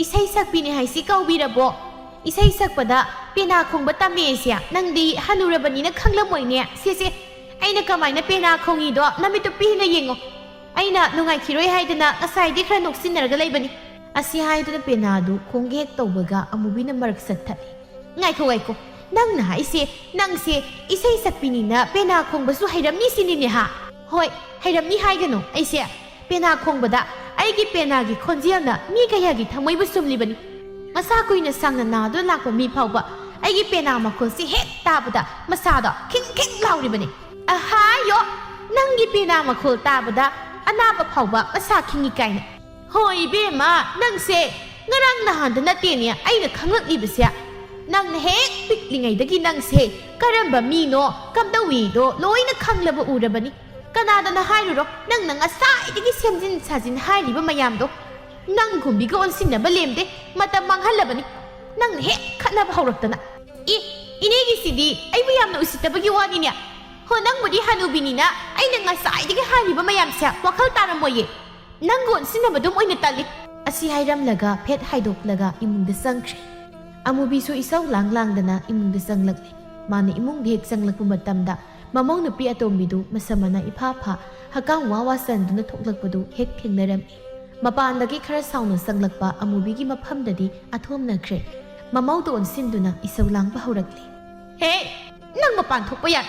ꯏꯁꯩ ꯁꯛꯄꯤꯅꯦ ꯍꯥꯏꯁꯤ ꯀꯥꯎꯕꯤꯔꯕꯣ? ꯏꯁꯩ ꯁꯛꯄꯗ ꯄꯦꯅꯥ ꯈꯣꯡꯕ ꯇꯝꯃꯦ ꯑꯩꯁꯦ꯫ ꯅꯪꯗꯤ ꯍꯅꯨꯔꯕꯅꯤꯅ ꯈꯪꯂꯝꯃꯣꯏꯅꯦ꯫ ꯁꯦ, ꯁꯦ, ꯑꯩꯅ ꯀꯃꯥꯏꯅ ꯄꯦꯅꯥ ꯈꯣꯡꯉꯤꯗꯣ ꯅꯃꯤꯠꯇꯨ ꯄꯤꯅ ꯌꯦꯡꯉꯣ꯫ ꯑꯩꯅ ꯅꯨꯡꯉꯥꯏꯈꯤꯔꯣꯏ ꯍꯥꯏꯗꯅ ꯉꯁꯥꯏꯗꯤ ꯈꯔ ꯅꯣꯛꯁꯤꯟꯅꯔꯒ ꯂꯩꯕꯅꯤ꯫" ꯑꯁꯤ ꯍꯥꯏꯗꯨꯅ ꯄꯦꯅꯥꯗꯨ ꯈꯣꯡꯒꯦ ꯍꯦꯛ ꯇꯧꯕꯒ ꯑꯃꯨꯕꯤꯅ ꯃꯔꯛ ꯆꯠꯊꯠꯂꯤ꯫ "ꯉꯥꯏꯈꯣ, ꯉꯥꯏꯈꯣ꯫ ꯅꯪꯅ ꯍꯥꯏꯁꯦ, ꯅꯪꯁꯦ ꯏꯁꯩ ꯁꯛꯄꯤꯅꯤꯅ ꯄꯦꯅꯥ ꯈꯣꯡꯕꯁꯨ ꯍꯩꯔꯝꯅꯤ ꯁꯤꯅꯤꯅꯦ ꯍꯥ?" "ꯍꯣꯏ, ꯍꯩꯔꯝꯅꯤ ꯍꯥꯏꯒꯅꯨ꯫ ꯑꯩꯁꯦ ꯄꯦꯅꯥ ꯈꯣꯡꯕꯗ ꯑꯩꯒꯤ ꯄꯦꯅꯥꯒꯤ ꯈꯣꯟꯖꯦꯜꯅ ꯃꯤ ꯀꯌꯥꯒꯤ ꯊꯃꯣꯏꯕꯨ ꯁꯨꯝꯂꯤꯕꯅꯤ꯫ ꯃꯁꯥ ꯀꯨꯏꯅ ꯁꯥꯡꯅ ꯅꯥꯗꯨꯅ ꯂꯥꯛꯄ ꯃꯤ ꯐꯥꯎꯕ ꯑꯩꯒꯤ ꯄꯦꯅꯥ ꯃꯈꯣꯜꯁꯤ ꯍꯦꯛ ꯇꯥꯕꯗ ꯃꯁꯥꯗꯣ ꯈꯤꯡ ꯈꯤꯡ ꯂꯥꯎꯔꯤꯕꯅꯤ꯫" "ꯑꯍꯥꯌꯣ, ꯅꯪꯒꯤ ꯄꯦꯅꯥ ꯃꯈꯣꯜ ꯇꯥꯕꯗ ꯑꯅꯥꯕ ꯐꯥꯎꯕ ꯃꯁꯥ ꯈꯤꯡꯉꯤ ꯀꯥꯏꯅ?" "ꯍꯣꯏ ꯏꯕꯦꯝꯃ, ꯅꯪꯁꯦ ꯉꯔꯥꯡ ꯅꯍꯥꯟꯗ ꯅꯠꯇꯦꯅꯦ ꯑꯩꯅ ꯈꯪꯂꯛꯂꯤꯕꯁꯦ꯫ ꯅꯪꯅ ꯍꯦꯛ ꯄꯤꯛꯂꯤꯉꯩꯗꯒꯤ ꯅꯪꯁꯦ ꯀꯔꯝꯕ ꯃꯤꯅꯣ, ꯀꯝꯗꯧꯏꯗꯣ ꯂꯣꯏꯅ ꯈꯪꯂꯕ ꯎꯔꯕꯅꯤ꯫ ꯀꯅꯥꯗꯅ ꯍꯥꯏꯔꯨꯔꯣ, ꯅꯪꯅ ꯉꯁꯥꯏꯗꯒꯤ ꯁꯦꯝꯖꯤꯟ ꯁꯥꯖꯤꯟ ꯍꯥꯏꯔꯤꯕ ꯃꯌꯥꯝꯗꯣ꯫ ꯅꯪ ꯒꯨꯝꯕꯤꯒ ꯑꯣꯟꯁꯤꯟꯅꯕ ꯂꯦꯝꯗꯦ, ꯃꯇꯝ ꯃꯥꯡꯍꯜꯂꯕꯅꯤ꯫ ꯅꯪꯅ ꯍꯦꯛ ꯈꯠꯅꯕ ꯍꯧꯔꯛꯇꯅ꯫ ꯏ, ꯏꯅꯦꯒꯤꯁꯤꯗꯤ ꯑꯩꯕꯨ ꯌꯥꯝꯅ ꯎꯁꯤꯠꯇꯕꯒꯤ ꯋꯥꯅꯤꯅꯦ꯫ ꯍꯣ, ꯅꯪꯕꯨꯗꯤ ꯍꯅꯨꯕꯤꯅꯤꯅ ꯑꯩꯅ ꯉꯁꯥꯏꯗꯒꯤ ꯍꯥꯏꯔꯤꯕ ꯃꯌꯥꯝꯁꯦ ꯋꯥꯈꯜ ꯇꯥꯔꯝꯃꯣꯏꯌꯦ꯫ ꯅꯪꯒ ꯑꯣꯟꯁꯤꯟꯅꯕꯗꯨꯝ ꯑꯣꯏꯅ ꯇꯜꯂꯤ꯫ ꯑꯁꯤ ꯍꯥꯏꯔꯝꯂꯒ ꯐꯦꯠ ꯍꯥꯏꯗꯣꯛꯂꯒ ꯏꯃꯨꯡꯗ ꯆꯪꯈ꯭ꯔꯦ꯫ ꯑꯃꯨꯕꯤꯁꯨ ꯏꯁꯧ ꯂꯥꯡ ꯂꯥꯡꯗꯅ ꯏꯃꯨꯡꯗ ꯆꯪꯂꯛꯂꯦ꯫ ꯃꯥꯅ ꯏꯃꯨꯡꯗ ꯍꯦꯛ ꯆꯪꯂꯛꯄ ꯃꯇꯝꯗ ꯃꯃꯧ ꯅꯨꯄꯤ ꯑꯇꯣꯝꯕꯤꯗꯨ ꯃꯁꯝ ꯃꯅꯥ ꯏꯐꯥ ꯐꯥ, ꯍꯀꯥꯝ ꯋꯥ ꯋꯥ ꯆꯟꯗꯨꯅ ꯊꯣꯛꯂꯛꯄꯗꯨ ꯍꯦꯛ ꯊꯦꯡꯅꯔꯝꯃꯤ꯫ ꯃꯄꯥꯟꯗꯒꯤ ꯈꯔ ꯁꯥꯎꯅ ꯆꯪꯂꯛꯄ ꯑꯃꯨꯕꯤꯒꯤ ꯃꯐꯝꯗꯗꯤ ꯑꯊꯣꯝꯅꯈ꯭ꯔꯦ꯫ ꯃꯃꯧꯗ ꯑꯣꯟꯁꯤꯟꯗꯨꯅ ꯏꯁꯧ ꯂꯥꯡꯕ ꯍꯧꯔꯛꯂꯦ꯫ ꯍꯦ, ꯅꯪ ꯃꯄꯥꯟ ꯊꯣꯛꯄ ꯌꯥꯏ꯫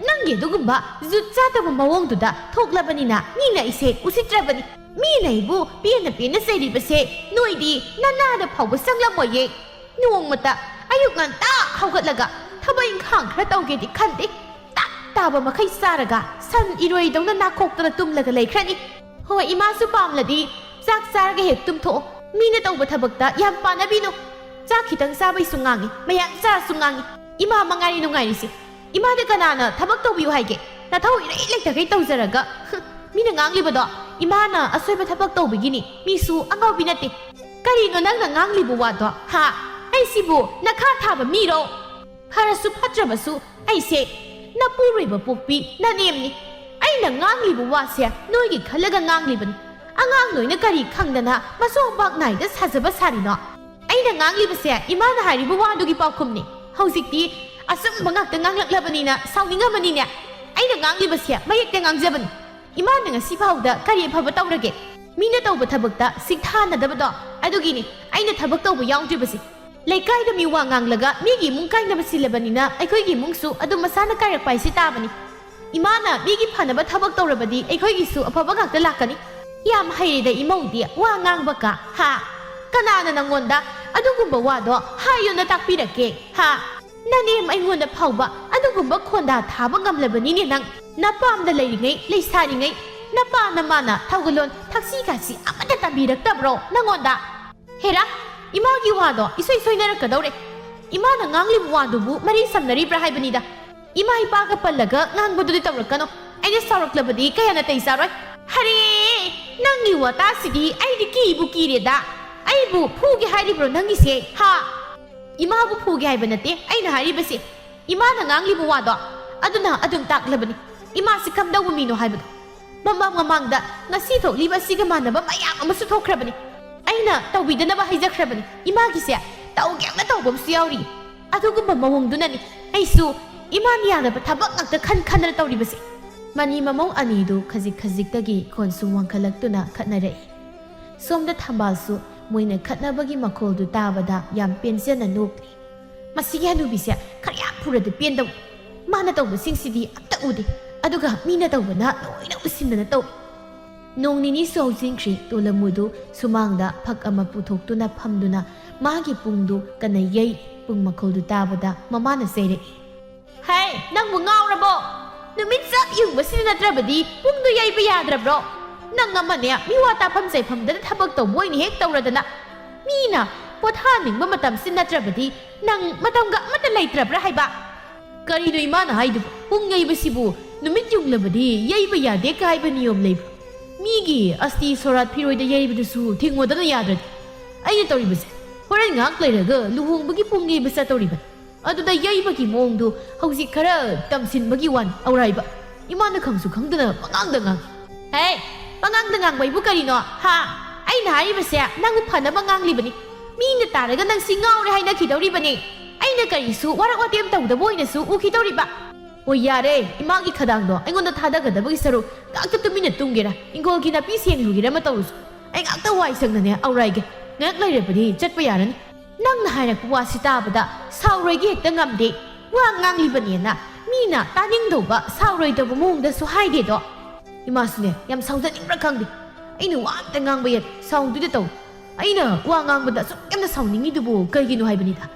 ꯅꯪꯒꯤ ꯑꯗꯨꯒꯨꯝꯕ ꯖꯨꯠ ꯆꯥꯗꯕ ꯃꯑꯣꯡꯗꯨꯗ ꯊꯣꯛꯂꯕꯅꯤꯅ ꯃꯤꯅ ꯑꯩꯁꯦ ꯎꯁꯤꯠꯇ꯭ꯔꯕꯅꯤ꯫ ꯃꯤꯅ ꯑꯩꯕꯨ ꯄꯦꯟꯅ ꯄꯦꯟꯅ ꯆꯩꯔꯤꯕꯁꯦ ꯅꯣꯏꯗꯤ ꯅꯅꯥꯗ ꯐꯥꯎꯕ ꯆꯪꯂꯝꯃꯣꯏꯌꯦ꯫ ꯅꯣꯡꯃꯇ ꯑꯌꯨꯛ ꯉꯟꯇꯥ ꯍꯧꯒꯠꯂꯒ ꯊꯕꯛ ꯏꯪꯈꯥꯡ ꯈꯔ ꯇꯧꯒꯦꯗꯤ ꯈꯟꯗꯦ꯫ ꯇꯥꯛ ꯇꯥꯕ ꯃꯈꯩ ꯆꯥꯔꯒ ꯁꯟ ꯏꯔꯣꯏꯗꯧꯅ ꯅꯥꯈꯣꯛꯇꯅ ꯇꯨꯝꯂꯒ ꯂꯩꯈ꯭ꯔꯅꯤ꯫ ꯍꯣꯏ, ꯏꯃꯥꯁꯨ ꯄꯥꯝꯂꯗꯤ ꯆꯥꯛ ꯆꯥꯔꯒ ꯍꯦꯛ ꯇꯨꯝꯊꯣꯛꯑꯣ꯫ ꯃꯤꯅ ꯇꯧꯕ ꯊꯕꯛꯇ ꯌꯥꯝ ꯄꯥꯅꯕꯤꯅꯨ꯫ ꯆꯥꯛ ꯈꯤꯇꯪ ꯆꯥꯕꯩꯁꯨ ꯉꯥꯡꯉꯤ, ꯃꯌꯥꯝ ꯆꯥꯔꯁꯨ ꯉꯥꯡꯉꯤ꯫ ꯏꯃꯥ ꯃꯉꯥꯏꯔꯦ ꯅꯨꯡꯉꯥꯏꯔꯤꯁꯦ꯫ ꯏꯃꯥꯗ ꯀꯅꯥꯅ ꯊꯕꯛ ꯇꯧꯕꯤꯌꯨ ꯍꯥꯏꯒꯦ? ꯅꯊꯧ ꯏꯔꯩ ꯂꯩꯇꯈꯩ ꯇꯧꯖꯔꯒ꯫ ꯍꯨꯝ, ꯃꯤꯅ ꯉꯥꯡꯂꯤꯕꯗꯣ ꯏꯃꯥꯅ ꯑꯁꯣꯏꯕ ꯊꯕꯛ ꯇꯧꯕꯒꯤꯅꯤ, ꯃꯤꯁꯨ ꯑꯉꯥꯎꯕꯤ ꯅꯠꯇꯦ꯫ ꯀꯔꯤꯅꯣ ꯅꯪꯅ ꯉꯥꯡꯂꯤꯕ ꯋꯥꯗꯣ, ꯍꯥ? ꯑꯩꯁꯤꯕꯨ ꯅꯈꯥ ꯊꯥꯕ ꯃꯤꯔꯣ? ꯐꯔꯁꯨ ꯐꯠꯇ꯭ꯔꯕꯁꯨ ꯑꯩꯁꯦ ꯅꯄꯨꯔꯣꯏꯕ ꯄꯣꯛꯄꯤ ꯅꯅꯦꯝꯅꯤ꯫ ꯑꯩꯅ ꯉꯥꯡꯂꯤꯕ ꯋꯥꯁꯦ ꯅꯣꯏꯒꯤ ꯈꯜꯂꯒ ꯉꯥꯡꯂꯤꯕꯅꯤ꯫ ꯑꯉꯥꯡ ꯅꯣꯏꯅ ꯀꯔꯤ ꯈꯪꯗꯅ ꯃꯆꯣꯡ ꯄꯥꯛ ꯅꯥꯏꯗ ꯁꯥꯖꯕ ꯁꯥꯔꯤꯅꯣ? ꯑꯩꯅ ꯉꯥꯡꯂꯤꯕꯁꯦ ꯏꯃꯥꯅ ꯍꯥꯏꯔꯤꯕ ꯋꯥꯗꯨꯒꯤ ꯄꯥꯎꯈꯨꯝꯅꯤ꯫ ꯍꯧꯖꯤꯛꯇꯤ ꯑꯆꯨꯝꯕ ꯉꯥꯛꯇ ꯉꯥꯡꯂꯛꯂꯕꯅꯤꯅ ꯁꯥꯎꯅꯤꯡꯉꯝꯃꯅꯤꯅꯦ꯫ ꯑꯩꯅ ꯉꯥꯡꯂꯤꯕꯁꯦ ꯃꯌꯦꯛꯇ ꯉꯥꯡꯖꯕꯅꯤ꯫ ꯏꯃꯥꯅ ꯉꯁꯤ ꯐꯥꯎꯗ ꯀꯔꯤ ꯑꯐꯕ ꯇꯧꯔꯒꯦ? ꯃꯤꯅ ꯇꯧꯕ ꯊꯕꯛꯇ ꯁꯤꯡꯊꯥꯅꯗꯕꯗꯣ ꯑꯗꯨꯒꯤꯅꯤ ꯑꯩꯅ ꯊꯕꯛ ꯇꯧꯕ ꯌꯥꯎꯗ꯭ꯔꯤꯕꯁꯦ꯫ ꯂꯩꯀꯥꯏꯗ ꯃꯤ ꯋꯥ ꯉꯥꯡꯂꯒ ꯃꯤꯒꯤ ꯏꯃꯨꯡ ꯀꯥꯏꯅꯕ ꯁꯤꯜꯂꯕꯅꯤꯅ ꯑꯩꯈꯣꯏꯒꯤ ꯏꯃꯨꯡꯁꯨ ꯑꯗꯨꯝ ꯃꯁꯥꯅ ꯀꯥꯏꯔꯛꯄ ꯍꯥꯏꯁꯦ ꯇꯥꯕꯅꯤ꯫ ꯏꯃꯥꯅ ꯃꯤꯒꯤ ꯐꯅꯕ ꯊꯕꯛ ꯇꯧꯔꯕꯗꯤ ꯑꯩꯈꯣꯏꯒꯤꯁꯨ ꯑꯐꯕ ꯉꯥꯛꯇ ꯂꯥꯛꯀꯅꯤ꯫ ꯌꯥꯝ ꯍꯩꯔꯦꯗ ꯏꯃꯧꯗꯤ ꯋꯥ ꯉꯥꯡꯕ ꯀ, ꯍꯥ? ꯀꯅꯥꯅ ꯅꯪꯉꯣꯟꯗ ꯑꯗꯨꯒꯨꯝꯕ ꯋꯥꯗꯣ ꯍꯥꯏꯌꯣꯅ ꯇꯥꯛꯄꯤꯔꯛꯀꯦ, ꯍꯥ? ꯅꯅꯦꯝ ꯑꯩꯉꯣꯟꯗ ꯐꯥꯎꯕ ꯑꯗꯨꯒꯨꯝꯕ ꯈꯣꯟꯗꯥ ꯊꯥꯕ ꯉꯝꯂꯕꯅꯤꯅꯦ ꯅꯪ꯫ ꯅꯄꯥꯝꯗ ꯂꯩꯔꯤꯉꯩ, ꯂꯩꯁꯥꯔꯤꯉꯩ, ꯅꯄꯥ ꯅꯃꯥꯅ ꯊꯧꯒꯜꯂꯣꯟ ꯊꯛꯁꯤ ꯈꯥꯁꯤ ꯑꯃꯠꯇ ꯇꯝꯕꯤꯔꯛꯇꯕ꯭ꯔꯣ ꯅꯪꯉꯣꯟꯗ? ꯍꯦꯔꯥ, ꯏꯃꯥꯒꯤ ꯋꯥꯗꯣ ꯏꯁꯣꯏ ꯁꯣꯏꯅꯔꯛꯀꯗꯧꯔꯦ꯫ ꯏꯃꯥꯅ ꯉꯥꯡꯂꯤꯕ ꯋꯥꯗꯨꯕꯨ ꯃꯔꯤ ꯁꯝꯅꯔꯤꯕ꯭ꯔꯥ ꯍꯥꯏꯕꯅꯤꯗ꯫ ꯏꯃꯥ ꯏꯄꯥꯒ ꯄꯜꯂꯒ ꯉꯥꯡꯕꯗꯨꯗꯤ ꯇꯧꯔꯛꯀꯅꯨ꯫ ꯑꯩꯅ ꯁꯥꯎꯔꯛꯂꯕꯗꯤ ꯀꯌꯥ ꯅꯥꯇꯩ ꯆꯥꯔꯣꯏ꯫ ꯍꯔꯦ! ꯅꯪꯒꯤ ꯋꯥꯇꯥꯁꯤꯗꯤ ꯑꯩꯗꯤ ꯀꯤꯕꯨ ꯀꯤꯔꯦꯗ꯫ ꯑꯩꯕꯨ ꯐꯨꯒꯦ ꯍꯥꯏꯔꯤꯕ꯭ꯔꯣ ꯅꯪꯒꯤꯁꯦ? ꯍꯥ? ꯏꯃꯥꯕꯨ ꯐꯨꯒꯦ ꯍꯥꯏꯕ ꯅꯠꯇꯦ ꯑꯩꯅ ꯍꯥꯏꯔꯤꯕꯁꯦ꯫ ꯏꯃꯥꯅ ꯉꯥꯡꯂꯤꯕ ꯋꯥꯗꯣ ꯑꯗꯨꯅ ꯑꯗꯨꯝ ꯇꯥꯛꯂꯕꯅꯤ ꯏꯃꯥꯁꯤ ꯀꯝꯗꯧꯕ ꯃꯤꯅꯣ ꯍꯥꯏꯕꯗꯣ꯫ ꯃꯃꯥꯡ ꯃꯃꯥꯡꯗ ꯉꯁꯤ ꯊꯣꯛꯂꯤꯕ ꯑꯁꯤꯒ ꯃꯥꯟꯅꯕ ꯃꯌꯥꯝ ꯑꯃꯁꯨ ꯊꯣꯛꯈ꯭ꯔꯕꯅꯤ꯫ ꯑꯩꯅ ꯇꯧꯕꯤꯗꯅꯕ ꯍꯥꯏꯖꯈ꯭ꯔꯕꯅꯤ꯫ ꯏꯃꯥꯒꯤꯁꯦ ꯇꯧꯒꯦꯅ ꯇꯧꯕ ꯑꯃꯁꯨ ꯌꯥꯎꯔꯤ꯫ ꯑꯗꯨꯒꯨꯝꯕ ꯃꯑꯣꯡꯗꯨꯅꯅꯤ ꯑꯩꯁꯨ ꯏꯃꯥꯅ ꯌꯥꯗꯕ ꯊꯕꯛ ꯉꯥꯛꯇ ꯈꯟ ꯈꯟꯗꯅ ꯇꯧꯔꯤꯕꯁꯦ꯫ ꯃꯅꯤ ꯃꯃꯧ ꯑꯅꯤꯗꯨ ꯈꯖꯤꯛ ꯈꯖꯤꯛꯇꯒꯤ ꯈꯣꯟ ꯁꯨꯝ ꯋꯥꯡꯈꯠꯂꯛꯇꯨꯅ ꯈꯠꯅꯔꯛꯏ꯫ ꯁꯣꯝꯗ ꯊꯝꯕꯥꯜꯁꯨ ꯃꯣꯏꯅ ꯈꯠꯅꯕꯒꯤ ꯃꯈꯣꯜꯗꯨ ꯇꯥꯕꯗ ꯌꯥꯝ ꯄꯦꯟꯖꯅ ꯅꯣꯛꯂꯤ꯫ ꯃꯁꯤꯒꯤ ꯍꯅꯨꯕꯤꯁꯦ ꯈꯔ ꯌꯥꯝ ꯐꯨꯔꯗꯤ ꯄꯦꯟꯗꯧ꯫ ꯃꯥꯅ ꯇꯧꯕꯁꯤꯡꯁꯤꯗꯤ ꯑꯝꯇ ꯎꯗꯦ꯫ ꯑꯗꯨꯒ ꯃꯤꯅ ꯇꯧꯕꯅ ꯂꯣꯏꯅ ꯎꯁꯤꯟꯗꯅ ꯇꯧꯏ꯫ ꯅꯣꯡ ꯅꯤꯅꯤꯁꯨ ꯍꯧꯖꯤꯟꯈ꯭ꯔꯦ꯫ ꯇꯣꯂꯝꯃꯨꯗꯨ ꯁꯨꯃꯥꯡꯗ ꯐꯛ ꯑꯃ ꯄꯨꯊꯣꯛꯇꯨꯅ ꯐꯝꯗꯨꯅ ꯃꯥꯒꯤ ꯄꯨꯡꯗꯨ ꯀꯟꯅ ꯌꯩ꯫ ꯄꯨꯡ ꯃꯈꯣꯜꯗꯨ ꯇꯥꯕꯗ ꯃꯃꯥꯅ ꯆꯩꯔꯛꯏ꯫ "ꯍꯦ, ꯅꯪꯕꯨ ꯉꯥꯎꯔꯕꯣ? ꯅꯨꯃꯤꯠ ꯆꯞ ꯌꯨꯡꯕꯁꯤꯗ ꯅꯠꯇ꯭ꯔꯕꯗꯤ ꯄꯨꯡꯗꯨ ꯌꯩꯕ ꯌꯥꯗ꯭ꯔꯕ꯭ꯔꯣ? ꯅꯪ ꯑꯃꯅꯦ ꯃꯤꯋꯥ ꯇꯥꯐꯝ ꯆꯩꯐꯝꯗꯅ ꯊꯕꯛ ꯇꯧꯕ ꯑꯣꯏꯅ ꯍꯦꯛ ꯇꯧꯔꯗꯅ꯫ ꯃꯤꯅ ꯄꯣꯊꯥꯅꯤꯡꯕ ꯃꯇꯝꯁꯤ ꯅꯠꯇ꯭ꯔꯕꯗꯤ ꯅꯪ ꯃꯇꯝꯒ ꯑꯃꯠꯇ ꯂꯩꯇ꯭ꯔꯕ꯭ꯔꯥ ꯍꯥꯏꯕ?" "ꯀꯔꯤꯅꯣ ꯏꯃꯥꯅ ꯍꯥꯏꯗꯨꯕꯨ? ꯄꯨꯡ ꯌꯩꯕꯁꯤꯕꯨ ꯅꯨꯃꯤꯠ ꯌꯨꯡꯂꯕꯗꯤ ꯌꯩꯕ ꯌꯥꯗꯦ ꯀꯥꯏꯕ ꯅꯤꯌꯣꯝ ꯂꯩꯕ꯭ꯔꯣ? ꯃꯤꯒꯤ ꯑꯁꯇꯤ ꯁꯣꯔꯥꯠ ꯐꯤꯔꯣꯏꯗ ꯌꯩꯕꯗꯨꯁꯨ ꯊꯤꯡꯉꯣꯗꯅ ꯌꯥꯗ꯭ꯔꯗꯤ꯫ ꯑꯩꯅ ꯇꯧꯔꯤꯕꯁꯦ ꯍꯣꯔꯦꯟ ꯉꯥꯏꯍꯥꯛ ꯂꯩꯔꯒ ꯂꯨꯍꯣꯡꯕꯒꯤ ꯄꯨꯡ ꯌꯩꯕ ꯆꯠꯇꯧꯔꯤꯕꯅꯤ꯫ ꯑꯗꯨꯗ ꯌꯩꯕꯒꯤ ꯃꯑꯣꯡꯗꯨ ꯍꯧꯖꯤꯛ ꯈꯔ ꯇꯝꯁꯤꯟꯕꯒꯤ ꯋꯥꯅꯤ ꯑꯧꯔꯥꯏꯕ꯫ ꯏꯃꯥꯅ ꯈꯪꯁꯨ ꯈꯪꯗꯅ ꯄꯉꯥꯡꯗ ꯉꯥꯡꯏ꯫" "ꯍꯦ, ꯄꯉꯥꯡꯗ ꯉꯥꯡꯕ ꯍꯥꯏꯕꯨ ꯀꯔꯤꯅꯣ? ꯍꯥ? ꯑꯩꯅ ꯍꯥꯏꯔꯤꯕꯁꯦ ꯅꯪꯕꯨ ꯐꯅꯕ ꯉꯥꯡꯂꯤꯕꯅꯤ꯫ ꯃꯤꯅ ꯇꯥꯔꯒ ꯅꯪꯁꯤ ꯉꯥꯎꯔꯦ ꯍꯥꯏꯅꯈꯤꯗꯧꯔꯤꯕꯅꯤ꯫ ꯑꯩꯅ ꯀꯔꯤꯁꯨ ꯋꯥꯔꯛ ꯋꯥꯇꯦꯝ ꯇꯧꯗꯕ ꯑꯣꯏꯅꯁꯨ ꯎꯈꯤꯗꯧꯔꯤꯕ꯫" "ꯍꯣꯏ, ꯌꯥꯔꯦ, ꯏꯃꯥꯒꯤ ꯈꯗꯥꯡꯗꯣ ꯑꯩꯉꯣꯟꯗ ꯊꯥꯗꯒꯗꯕꯒꯤ ꯁꯔꯨꯛ ꯉꯥꯛꯇ ꯇꯨꯃꯤꯟꯅ ꯇꯨꯝꯒꯦꯔꯥ, ꯏꯪꯈꯣꯜꯒꯤ ꯅꯥꯄꯤ ꯁꯦꯡꯂꯨꯒꯦꯔꯥ ꯑꯃ ꯇꯧꯔꯨꯁꯨ꯫ ꯑꯩ ꯉꯥꯛꯇ ꯋꯥꯏ ꯁꯪꯅꯅꯦ ꯑꯧꯔꯥꯏꯒꯦ꯫ ꯉꯥꯏꯍꯥꯛ ꯂꯩꯔꯕꯗꯤ ꯆꯠꯄ ꯌꯥꯔꯅꯤ꯫ ꯅꯪꯅ ꯍꯥꯏꯔꯛꯄ ꯋꯥꯁꯤ ꯇꯥꯕꯗ ꯁꯥꯎꯔꯣꯏꯒꯦ ꯍꯦꯛꯇ ꯉꯝꯗꯦ꯫ ꯋꯥ ꯉꯥꯡꯂꯤꯕꯅꯦꯅ ꯃꯤꯅ ꯇꯥꯅꯤꯡꯗꯧꯕ ꯁꯥꯎꯔꯣꯏꯗꯧꯕ ꯃꯑꯣꯡꯗꯁꯨ ꯍꯥꯏꯗꯦꯗꯣ꯫" ꯏꯃꯥꯁꯨꯅꯦ ꯌꯥꯝ ꯁꯥꯎꯖꯅꯤꯡꯕ꯭ꯔꯥ ꯈꯪꯗꯦ꯫ ꯑꯩꯅ ꯋꯥ ꯑꯝꯇ ꯉꯥꯡꯕ ꯌꯥꯗꯦ, ꯁꯥꯎꯗꯨꯗ ꯇꯧ꯫ ꯑꯩꯅ ꯋꯥ ꯉꯥꯡꯕꯗ ꯑꯁꯨꯛ ꯌꯥꯝꯅ ꯁꯥꯎꯅꯤꯡꯉꯤꯗꯨꯕꯨ ꯀꯩꯒꯤꯅꯣ ꯍꯥꯏꯕꯅꯤꯗ꯫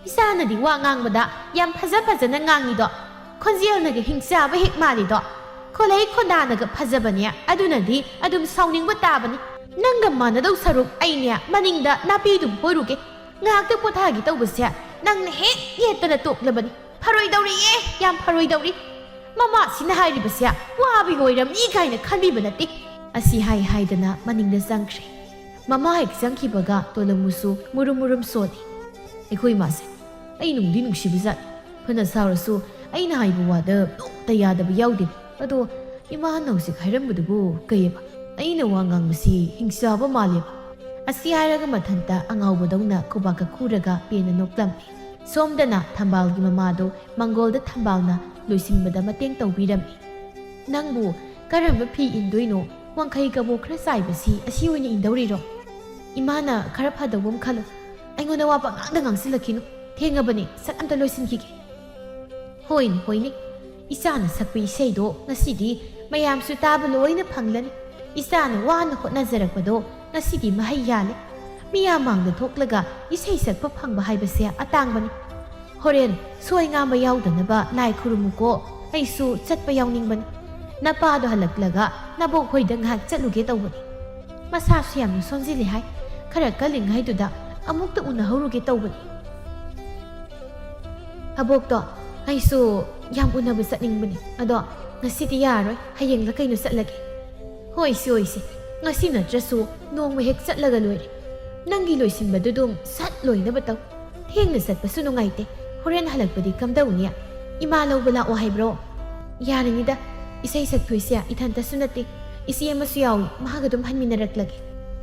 ꯏꯆꯥꯅꯗꯤ ꯋꯥ ꯉꯥꯡꯕꯗ ꯌꯥꯝ ꯐꯖ ꯐꯖꯅ ꯉꯥꯡꯉꯤꯗꯣ, ꯈꯣꯟꯖꯦꯜꯅꯒ ꯍꯤꯡꯆꯥꯕ ꯍꯦꯛ ꯃꯥꯜꯂꯤꯗꯣ꯫ ꯈꯣꯜꯂꯩ ꯈꯣꯟꯗꯥꯅꯒ ꯐꯖꯕꯅꯦ, ꯑꯗꯨꯅꯗꯤ ꯑꯗꯨꯝ ꯁꯥꯎꯅꯤꯡꯕ ꯇꯥꯕꯅꯤ꯫ ꯅꯪꯒ ꯃꯥꯟꯅꯗꯧ ꯁꯔꯨꯛ ꯑꯩꯅꯦ ꯃꯅꯤꯡꯗ ꯅꯥꯄꯤꯗꯨꯝ ꯐꯣꯏꯔꯨꯒꯦ꯫ ꯉꯥꯏꯍꯥꯛꯇ ꯄꯣꯊꯥꯒꯦ ꯇꯧꯕꯁꯦ "ꯅꯪꯅ ꯍꯦꯛ ꯌꯦꯠꯇꯅ ꯇꯣꯛꯂꯕꯅꯤ꯫ ꯐꯔꯣꯏꯗꯧꯔꯤꯌꯦ, ꯌꯥꯝ ꯐꯔꯣꯏꯗꯧꯔꯤ꯫ ꯃꯃꯥꯁꯤꯅ ꯍꯥꯏꯔꯤꯕꯁꯦ ꯋꯥꯕꯒꯤ ꯑꯣꯏꯔꯝꯅꯤ ꯀꯥꯏꯅ ꯈꯟꯕꯤꯕ ꯅꯠꯇꯦ"꯫ ꯑꯁꯤ ꯍꯥꯏ ꯍꯥꯏꯗꯅ ꯃꯅꯤꯡꯗ ꯆꯪꯈ꯭ꯔꯦ꯫ ꯃꯃꯥ ꯍꯦꯛ ꯆꯪꯈꯤꯕꯒ ꯇꯣꯂꯝꯃꯨꯁꯨ ꯃꯨꯔꯨꯝ ꯃꯨꯔꯨꯝ ꯁꯣꯜꯂꯤ꯫ "ꯑꯩꯈꯣꯏ ꯏꯃꯥꯁꯦ ꯑꯩ ꯅꯨꯡꯗꯤ ꯅꯨꯡꯁꯤꯕꯖꯥꯠꯅꯤ꯫ ꯐꯅ ꯁꯥꯎꯔꯁꯨ ꯑꯩꯅ ꯍꯥꯏꯕ ꯋꯥꯗ ꯅꯣꯡꯇ ꯌꯥꯗꯕ ꯌꯥꯎꯗꯦ꯫ ꯑꯗꯣ ꯏꯃꯥꯅ ꯍꯧꯖꯤꯛ ꯍꯥꯏꯔꯝꯕꯗꯨꯕꯨ ꯀꯩꯑꯕ? ꯑꯩꯅ ꯋꯥ ꯉꯥꯡꯕꯁꯤ ꯍꯤꯡꯆꯥꯕ ꯃꯥꯜꯂꯦꯕ"꯫ ꯑꯁꯤ ꯍꯥꯏꯔꯒ ꯃꯊꯟꯇ ꯑꯉꯥꯎꯕꯗꯧꯅ ꯈꯨꯕꯥꯛꯀ ꯈꯨꯔꯒ ꯄꯦꯟꯅ ꯅꯣꯛꯂꯝꯃꯤ꯫ ꯁꯣꯝꯗꯅ ꯊꯝꯕꯥꯜꯒꯤ ꯃꯃꯥꯗꯣ ꯃꯪꯒꯣꯜꯗ ꯊꯝꯕꯥꯜꯅ ꯂꯣꯏꯁꯤꯟꯕꯗ ꯃꯇꯦꯡ ꯇꯧꯕꯤꯔꯝꯃꯤ꯫ "ꯅꯪꯕꯨ ꯀꯔꯝꯕ ꯐꯤ ꯏꯟꯗꯣꯏꯅꯣ? ꯋꯥꯡꯈꯩ ꯀꯕꯣꯛ ꯈꯔ ꯆꯥꯏꯕꯁꯤ ꯑꯁꯤ ꯑꯣꯏꯅ ꯏꯟꯗꯧꯔꯤꯔꯣ?" "ꯏꯃꯥꯅ ꯈꯔ ꯐꯗꯧꯕ ꯑꯃ ꯈꯜꯂꯨ꯫ ꯑꯩꯉꯣꯟꯗ ꯋꯥ ꯄꯉꯥꯡꯗ ꯉꯥꯡꯁꯤꯜꯂꯛꯈꯤꯅꯨ꯫ ꯊꯦꯡꯉꯕꯅꯤ, ꯁꯠ ꯑꯝꯇ ꯂꯣꯏꯁꯤꯟꯈꯤꯒꯦ"꯫ "ꯍꯣꯏꯅꯦ, ꯍꯣꯏꯅꯦ, ꯏꯆꯥꯅ ꯁꯛꯄ ꯏꯁꯩꯗꯣ ꯉꯁꯤꯗꯤ ꯃꯌꯥꯝꯁꯨ ꯇꯥꯕ ꯂꯣꯏꯅ ꯐꯪꯂꯅꯤ꯫ ꯏꯆꯥꯅ ꯋꯥꯅ ꯍꯣꯠꯅꯖꯔꯛꯄꯗꯣ ꯉꯁꯤꯗꯤ ꯃꯍꯩ ꯌꯥꯜꯂꯦ꯫ ꯃꯤꯌꯥꯝ ꯃꯥꯡꯗ ꯊꯣꯛꯂꯒ ꯏꯁꯩ ꯁꯛꯄ ꯐꯪꯕ ꯍꯥꯏꯕꯁꯦ ꯑꯇꯥꯡꯕꯅꯤ꯫ ꯍꯣꯔꯦꯟ ꯁꯣꯏ ꯉꯥꯝꯕ ꯌꯥꯎꯗꯅꯕ ꯂꯥꯏ ꯈꯨꯔꯨꯝꯃꯨꯀꯣ꯫ ꯑꯩꯁꯨ ꯆꯠꯄ ꯌꯥꯎꯅꯤꯡꯕꯅꯤ꯫ ꯅꯄꯥꯗꯣ ꯍꯜꯂꯛꯂꯒ ꯅꯕꯣꯛ ꯍꯣꯏꯗ ꯉꯥꯏꯍꯥꯛ ꯆꯠꯂꯨꯒꯦ ꯇꯧꯕꯅꯤ꯫ ꯃꯁꯥꯁꯨ ꯌꯥꯝꯅ ꯁꯣꯟꯖꯤꯜꯂꯦ ꯍꯥꯏ꯫ ꯈꯔ ꯀꯜꯂꯤꯉꯩꯗꯨꯗ ꯑꯃꯨꯛꯇ ꯎꯅꯍꯧꯔꯨꯒꯦ ꯇꯧꯕꯅꯤ"꯫ "ꯑꯕꯣꯛꯇꯣ ꯑꯩꯁꯨ ꯌꯥꯝ ꯎꯅꯕ ꯆꯠꯅꯤꯡꯕꯅꯤ꯫ ꯑꯗꯣ ꯉꯁꯤꯗꯤ ꯌꯥꯔꯣꯏ, ꯍꯌꯦꯡꯂ ꯀꯩꯅꯣ ꯆꯠꯂꯒꯦ"꯫ "ꯍꯣꯏꯁꯦ, ꯍꯣꯏꯁꯦ, ꯉꯁꯤ ꯅꯠꯇ꯭ꯔꯁꯨ ꯅꯣꯡꯃ ꯍꯦꯛ ꯆꯠꯂꯒ ꯂꯣꯏꯔꯦ꯫ ꯅꯪꯒꯤ ꯂꯣꯏꯁꯤꯟꯕꯗꯨ ꯑꯗꯨꯝ ꯁꯠ ꯂꯣꯏꯅꯕ ꯇꯧ꯫ ꯊꯦꯡꯅ ꯆꯠꯄꯁꯨ ꯅꯨꯡꯉꯥꯏꯇꯦ꯫ ꯍꯣꯔꯦꯟ ꯍꯜꯂꯛꯄꯗꯤ ꯀꯝꯗꯧꯅꯤ? ꯏꯃꯥ ꯂꯧꯕ ꯂꯥꯛꯑꯣ ꯍꯥꯏꯕ꯭ꯔꯣ?" "ꯌꯥꯔꯅꯤꯗ, ꯏꯁꯩ ꯁꯛꯇꯣꯏꯁꯦ ꯏꯊꯟꯇꯁꯨ ꯅꯠꯇꯦ, ꯏꯆꯦ ꯑꯃꯁꯨ ꯌꯥꯎꯏ, ꯃꯥꯒ ꯑꯗꯨꯝ ꯍꯟꯃꯤꯟꯅꯔꯛꯂꯒꯦ"꯫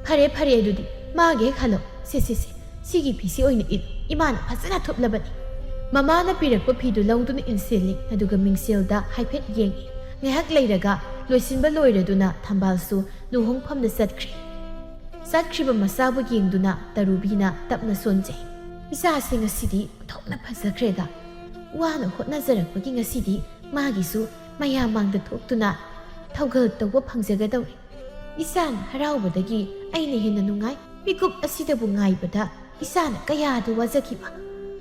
"ꯐꯔꯦ, ꯐꯔꯦ, ꯑꯗꯨꯗꯤ ꯃꯥꯒ ꯍꯦꯛ ꯍꯜꯂꯣ꯫ ꯁꯦ, ꯁꯦ, ꯁꯦ, ꯁꯤꯒꯤ ꯐꯤꯁꯤ ꯑꯣꯏꯅ ꯏꯜꯂꯨ, ꯏꯃꯥꯅ ꯐꯖꯅ ꯊꯨꯞꯂꯕꯅꯤ"꯫ ꯃꯃꯥꯅ ꯄꯤꯔꯛꯄ ꯐꯤꯗꯨ ꯂꯧꯗꯨꯅ ꯏꯟꯁꯤꯜꯂꯤ, ꯑꯗꯨꯒ ꯃꯤꯡꯁꯦꯜꯗ ꯍꯥꯏꯐꯦꯠ ꯌꯦꯡꯉꯤ꯫ ꯉꯥꯏꯍꯥꯛ ꯂꯩꯔꯒ ꯂꯣꯏꯁꯤꯟꯕ ꯂꯣꯏꯔꯗꯨꯅ ꯊꯝꯕꯥꯜꯁꯨ ꯂꯨꯍꯣꯡꯐꯝꯗ ꯆꯠꯈ꯭ꯔꯦ꯫ ꯆꯠꯈ꯭ꯔꯤꯕ ꯃꯆꯥꯕꯨ ꯌꯦꯡꯗꯨꯅ ꯇꯔꯨꯕꯤꯅ ꯇꯞꯅ ꯁꯣꯟꯖꯩ꯫ "ꯏꯆꯥꯁꯦ ꯉꯁꯤꯗꯤ ꯑꯣꯟꯊꯣꯛꯅ ꯐꯖꯈ꯭ꯔꯦꯗ꯫ ꯋꯥꯅ ꯍꯣꯠꯅꯖꯔꯛꯄꯒꯤ ꯉꯁꯤꯗꯤ ꯃꯥꯒꯤꯁꯨ ꯃꯌꯥꯝ ꯃꯥꯡꯗ ꯊꯣꯛꯇꯨꯅ ꯊꯧꯒꯜ ꯇꯧꯕ ꯐꯪꯖꯒꯗꯧꯔꯦ"꯫ ꯏꯆꯥꯅ ꯍꯔꯥꯎꯕꯗꯒꯤ ꯑꯩꯅ ꯍꯦꯟꯅ ꯅꯨꯡꯉꯥꯏ꯫ ꯃꯤꯀꯨꯞ ꯑꯁꯤꯗꯕꯨ ꯉꯥꯏꯕꯗ ꯏꯆꯥꯅ ꯀꯌꯥꯗ ꯋꯥꯖꯈꯤꯕ꯫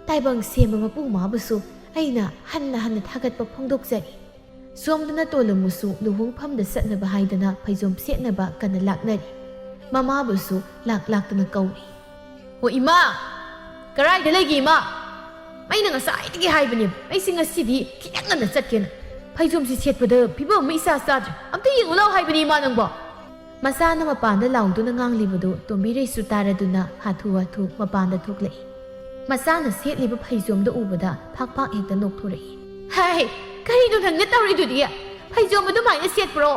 ꯇꯥꯏꯕꯪ ꯁꯦꯝꯕ ꯃꯄꯨ ꯃꯥꯕꯨꯁꯨ ꯑꯩꯅ ꯍꯟꯅ ꯍꯟꯅ ꯊꯥꯒꯠꯄ ꯐꯣꯡꯗꯣꯛꯆꯔꯤ꯫ ꯁꯣꯝꯗꯅ ꯇꯣꯂꯝꯃꯨꯁꯨ ꯂꯨꯍꯣꯡꯐꯝꯗ ꯆꯠꯅꯕ ꯍꯥꯏꯗꯅ ꯐꯩꯖꯣꯝ ꯁꯦꯠꯅꯕ ꯀꯟꯅ ꯂꯥꯛꯅꯔꯤ꯫ ꯃꯃꯥꯕꯨꯁꯨ ꯂꯥꯛ ꯂꯥꯛꯇꯅ ꯀꯧꯔꯤ꯫ "ꯍꯣ ꯏꯃꯥ! ꯀꯔꯥꯏꯗ ꯂꯩꯒꯦ ꯏꯃꯥ?" ꯑꯩꯅ ꯉꯁꯥꯏꯗꯒꯤ ꯍꯥꯏꯕꯅꯦꯕ, ꯑꯩꯁꯦ ꯉꯁꯤꯗꯤ ꯈꯤꯇꯪ ꯉꯟꯅ ꯆꯠꯀꯦꯅ꯫ ꯐꯩꯖꯣꯝꯁꯤ ꯁꯦꯠꯄꯗ ꯐꯤꯕꯝ ꯑꯃ ꯏꯆꯥ ꯆꯥꯗ꯭ꯔꯦ꯫ ꯑꯝꯇ ꯌꯦꯡꯉꯨ ꯂꯥꯎ ꯍꯥꯏꯕꯅꯤ ꯏꯃꯥ ꯅꯪꯕꯣ꯫ ꯃꯆꯥꯅ ꯃꯄꯥꯟꯗ ꯂꯥꯎꯗꯨꯅ ꯉꯥꯡꯂꯤꯕꯗꯨ ꯇꯣꯝꯕꯤꯔꯩꯁꯨ ꯇꯥꯔꯗꯨꯅ ꯍꯥꯊꯨ ꯍꯥꯊꯨ ꯃꯄꯥꯟꯗ ꯊꯣꯛꯂꯛꯏ꯫ ꯃꯆꯥꯅ ꯁꯦꯠꯂꯤꯕ ꯐꯩꯖꯣꯝꯗꯨ ꯎꯕꯗ ꯐꯥꯛ ꯐꯥꯛ ꯍꯦꯛꯇ ꯅꯣꯛꯊꯣꯔꯛꯏ꯫ "ꯍꯥꯏ, ꯀꯔꯤꯅꯣ ꯅꯪꯅ ꯇꯧꯔꯤꯗꯨꯗꯤ? ꯐꯩꯖꯣꯝ ꯑꯗꯨꯃꯥꯏꯅ ꯁꯦꯠꯄ꯭ꯔꯣ?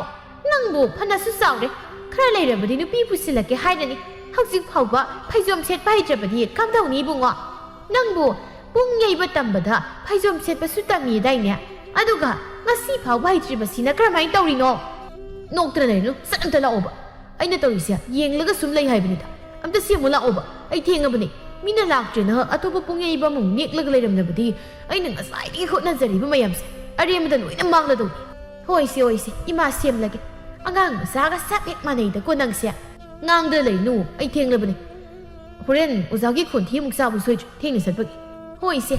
ꯅꯪꯕꯨ ꯐꯅꯁꯨ ꯆꯥꯎꯔꯦ, ꯈꯔ ꯂꯩꯔꯕꯗꯤ ꯅꯨꯄꯤ ꯄꯨꯁꯤꯜꯂꯛꯀꯦ ꯍꯥꯏꯔꯅꯤ꯫ ꯍꯧꯖꯤꯛ ꯐꯥꯎꯕ ꯐꯩꯖꯣꯝ ꯁꯦꯠꯄ ꯍꯩꯇ꯭ꯔꯕꯗꯤ ꯀꯝꯗꯧꯅꯤ ꯏꯕꯨꯡꯉꯣ? ꯅꯪꯕꯨ ꯄꯨꯡ ꯌꯩꯕ ꯇꯝꯕꯗ ꯐꯩꯖꯣꯝ ꯁꯦꯠꯄꯁꯨ ꯇꯝꯃꯤꯗꯥꯏꯅꯦ? ꯑꯗꯨꯒ ꯉꯁꯤ ꯐꯥꯎꯕ ꯍꯩꯇ꯭ꯔꯤꯕꯁꯤꯅ ꯀꯔꯝꯍꯥꯏꯅ ꯇꯧꯔꯤꯅꯣ?" "ꯅꯣꯛꯇꯅ ꯂꯩꯔꯅꯨ, ꯁꯠ ꯑꯝꯇ ꯂꯥꯛꯑꯣꯕ꯫ ꯑꯩꯅ ꯇꯧꯔꯤꯁꯦ ꯌꯦꯡꯂꯒ ꯁꯨꯝ ꯂꯩ ꯍꯥꯏꯕꯅꯤꯗ꯫ ꯑꯝꯇ ꯁꯦꯝꯃꯨ ꯂꯥꯛꯑꯣꯕ, ꯑꯩ ꯊꯦꯡꯉꯕꯅꯦ꯫ ꯃꯤꯅ ꯂꯥꯛꯇ꯭ꯔꯦꯅ ꯑꯇꯣꯞꯄ ꯄꯨꯡ ꯌꯩꯕ ꯑꯃꯨꯛ ꯅꯦꯛꯂꯒ ꯂꯩꯔꯝꯂꯕꯗꯤ ꯑꯩꯅ ꯉꯁꯥꯏꯗꯒꯤ ꯍꯣꯠꯅꯖꯔꯤꯕ ꯃꯌꯥꯝꯁꯦ ꯑꯔꯦꯝꯕꯗ ꯂꯣꯏꯅ ꯃꯥꯡꯂꯗꯧꯅꯤ꯫ ꯍꯣꯏꯁꯦ, ꯍꯣꯏꯁꯦ, ꯏꯃꯥ ꯁꯦꯝꯂꯒꯦ꯫ ꯑꯉꯥꯡ ꯃꯆꯥꯒ ꯆꯞ ꯍꯦꯛ ꯃꯥꯟꯅꯩꯗꯀꯣ ꯅꯪꯁꯦ꯫ ꯉꯥꯡꯗ ꯂꯩꯅꯨ, ꯑꯩ ꯊꯦꯡꯂꯕꯅꯦ꯫ ꯍꯣꯔꯦꯟ ꯑꯣꯖꯥꯒꯤ ꯈꯣꯟꯊꯤ ꯑꯃꯨꯛ ꯆꯥꯕ ꯁꯣꯏꯗ꯭ꯔꯦ, ꯊꯦꯡꯅ ꯆꯠꯄꯒꯤ꯫ ꯍꯣꯏꯁꯦ,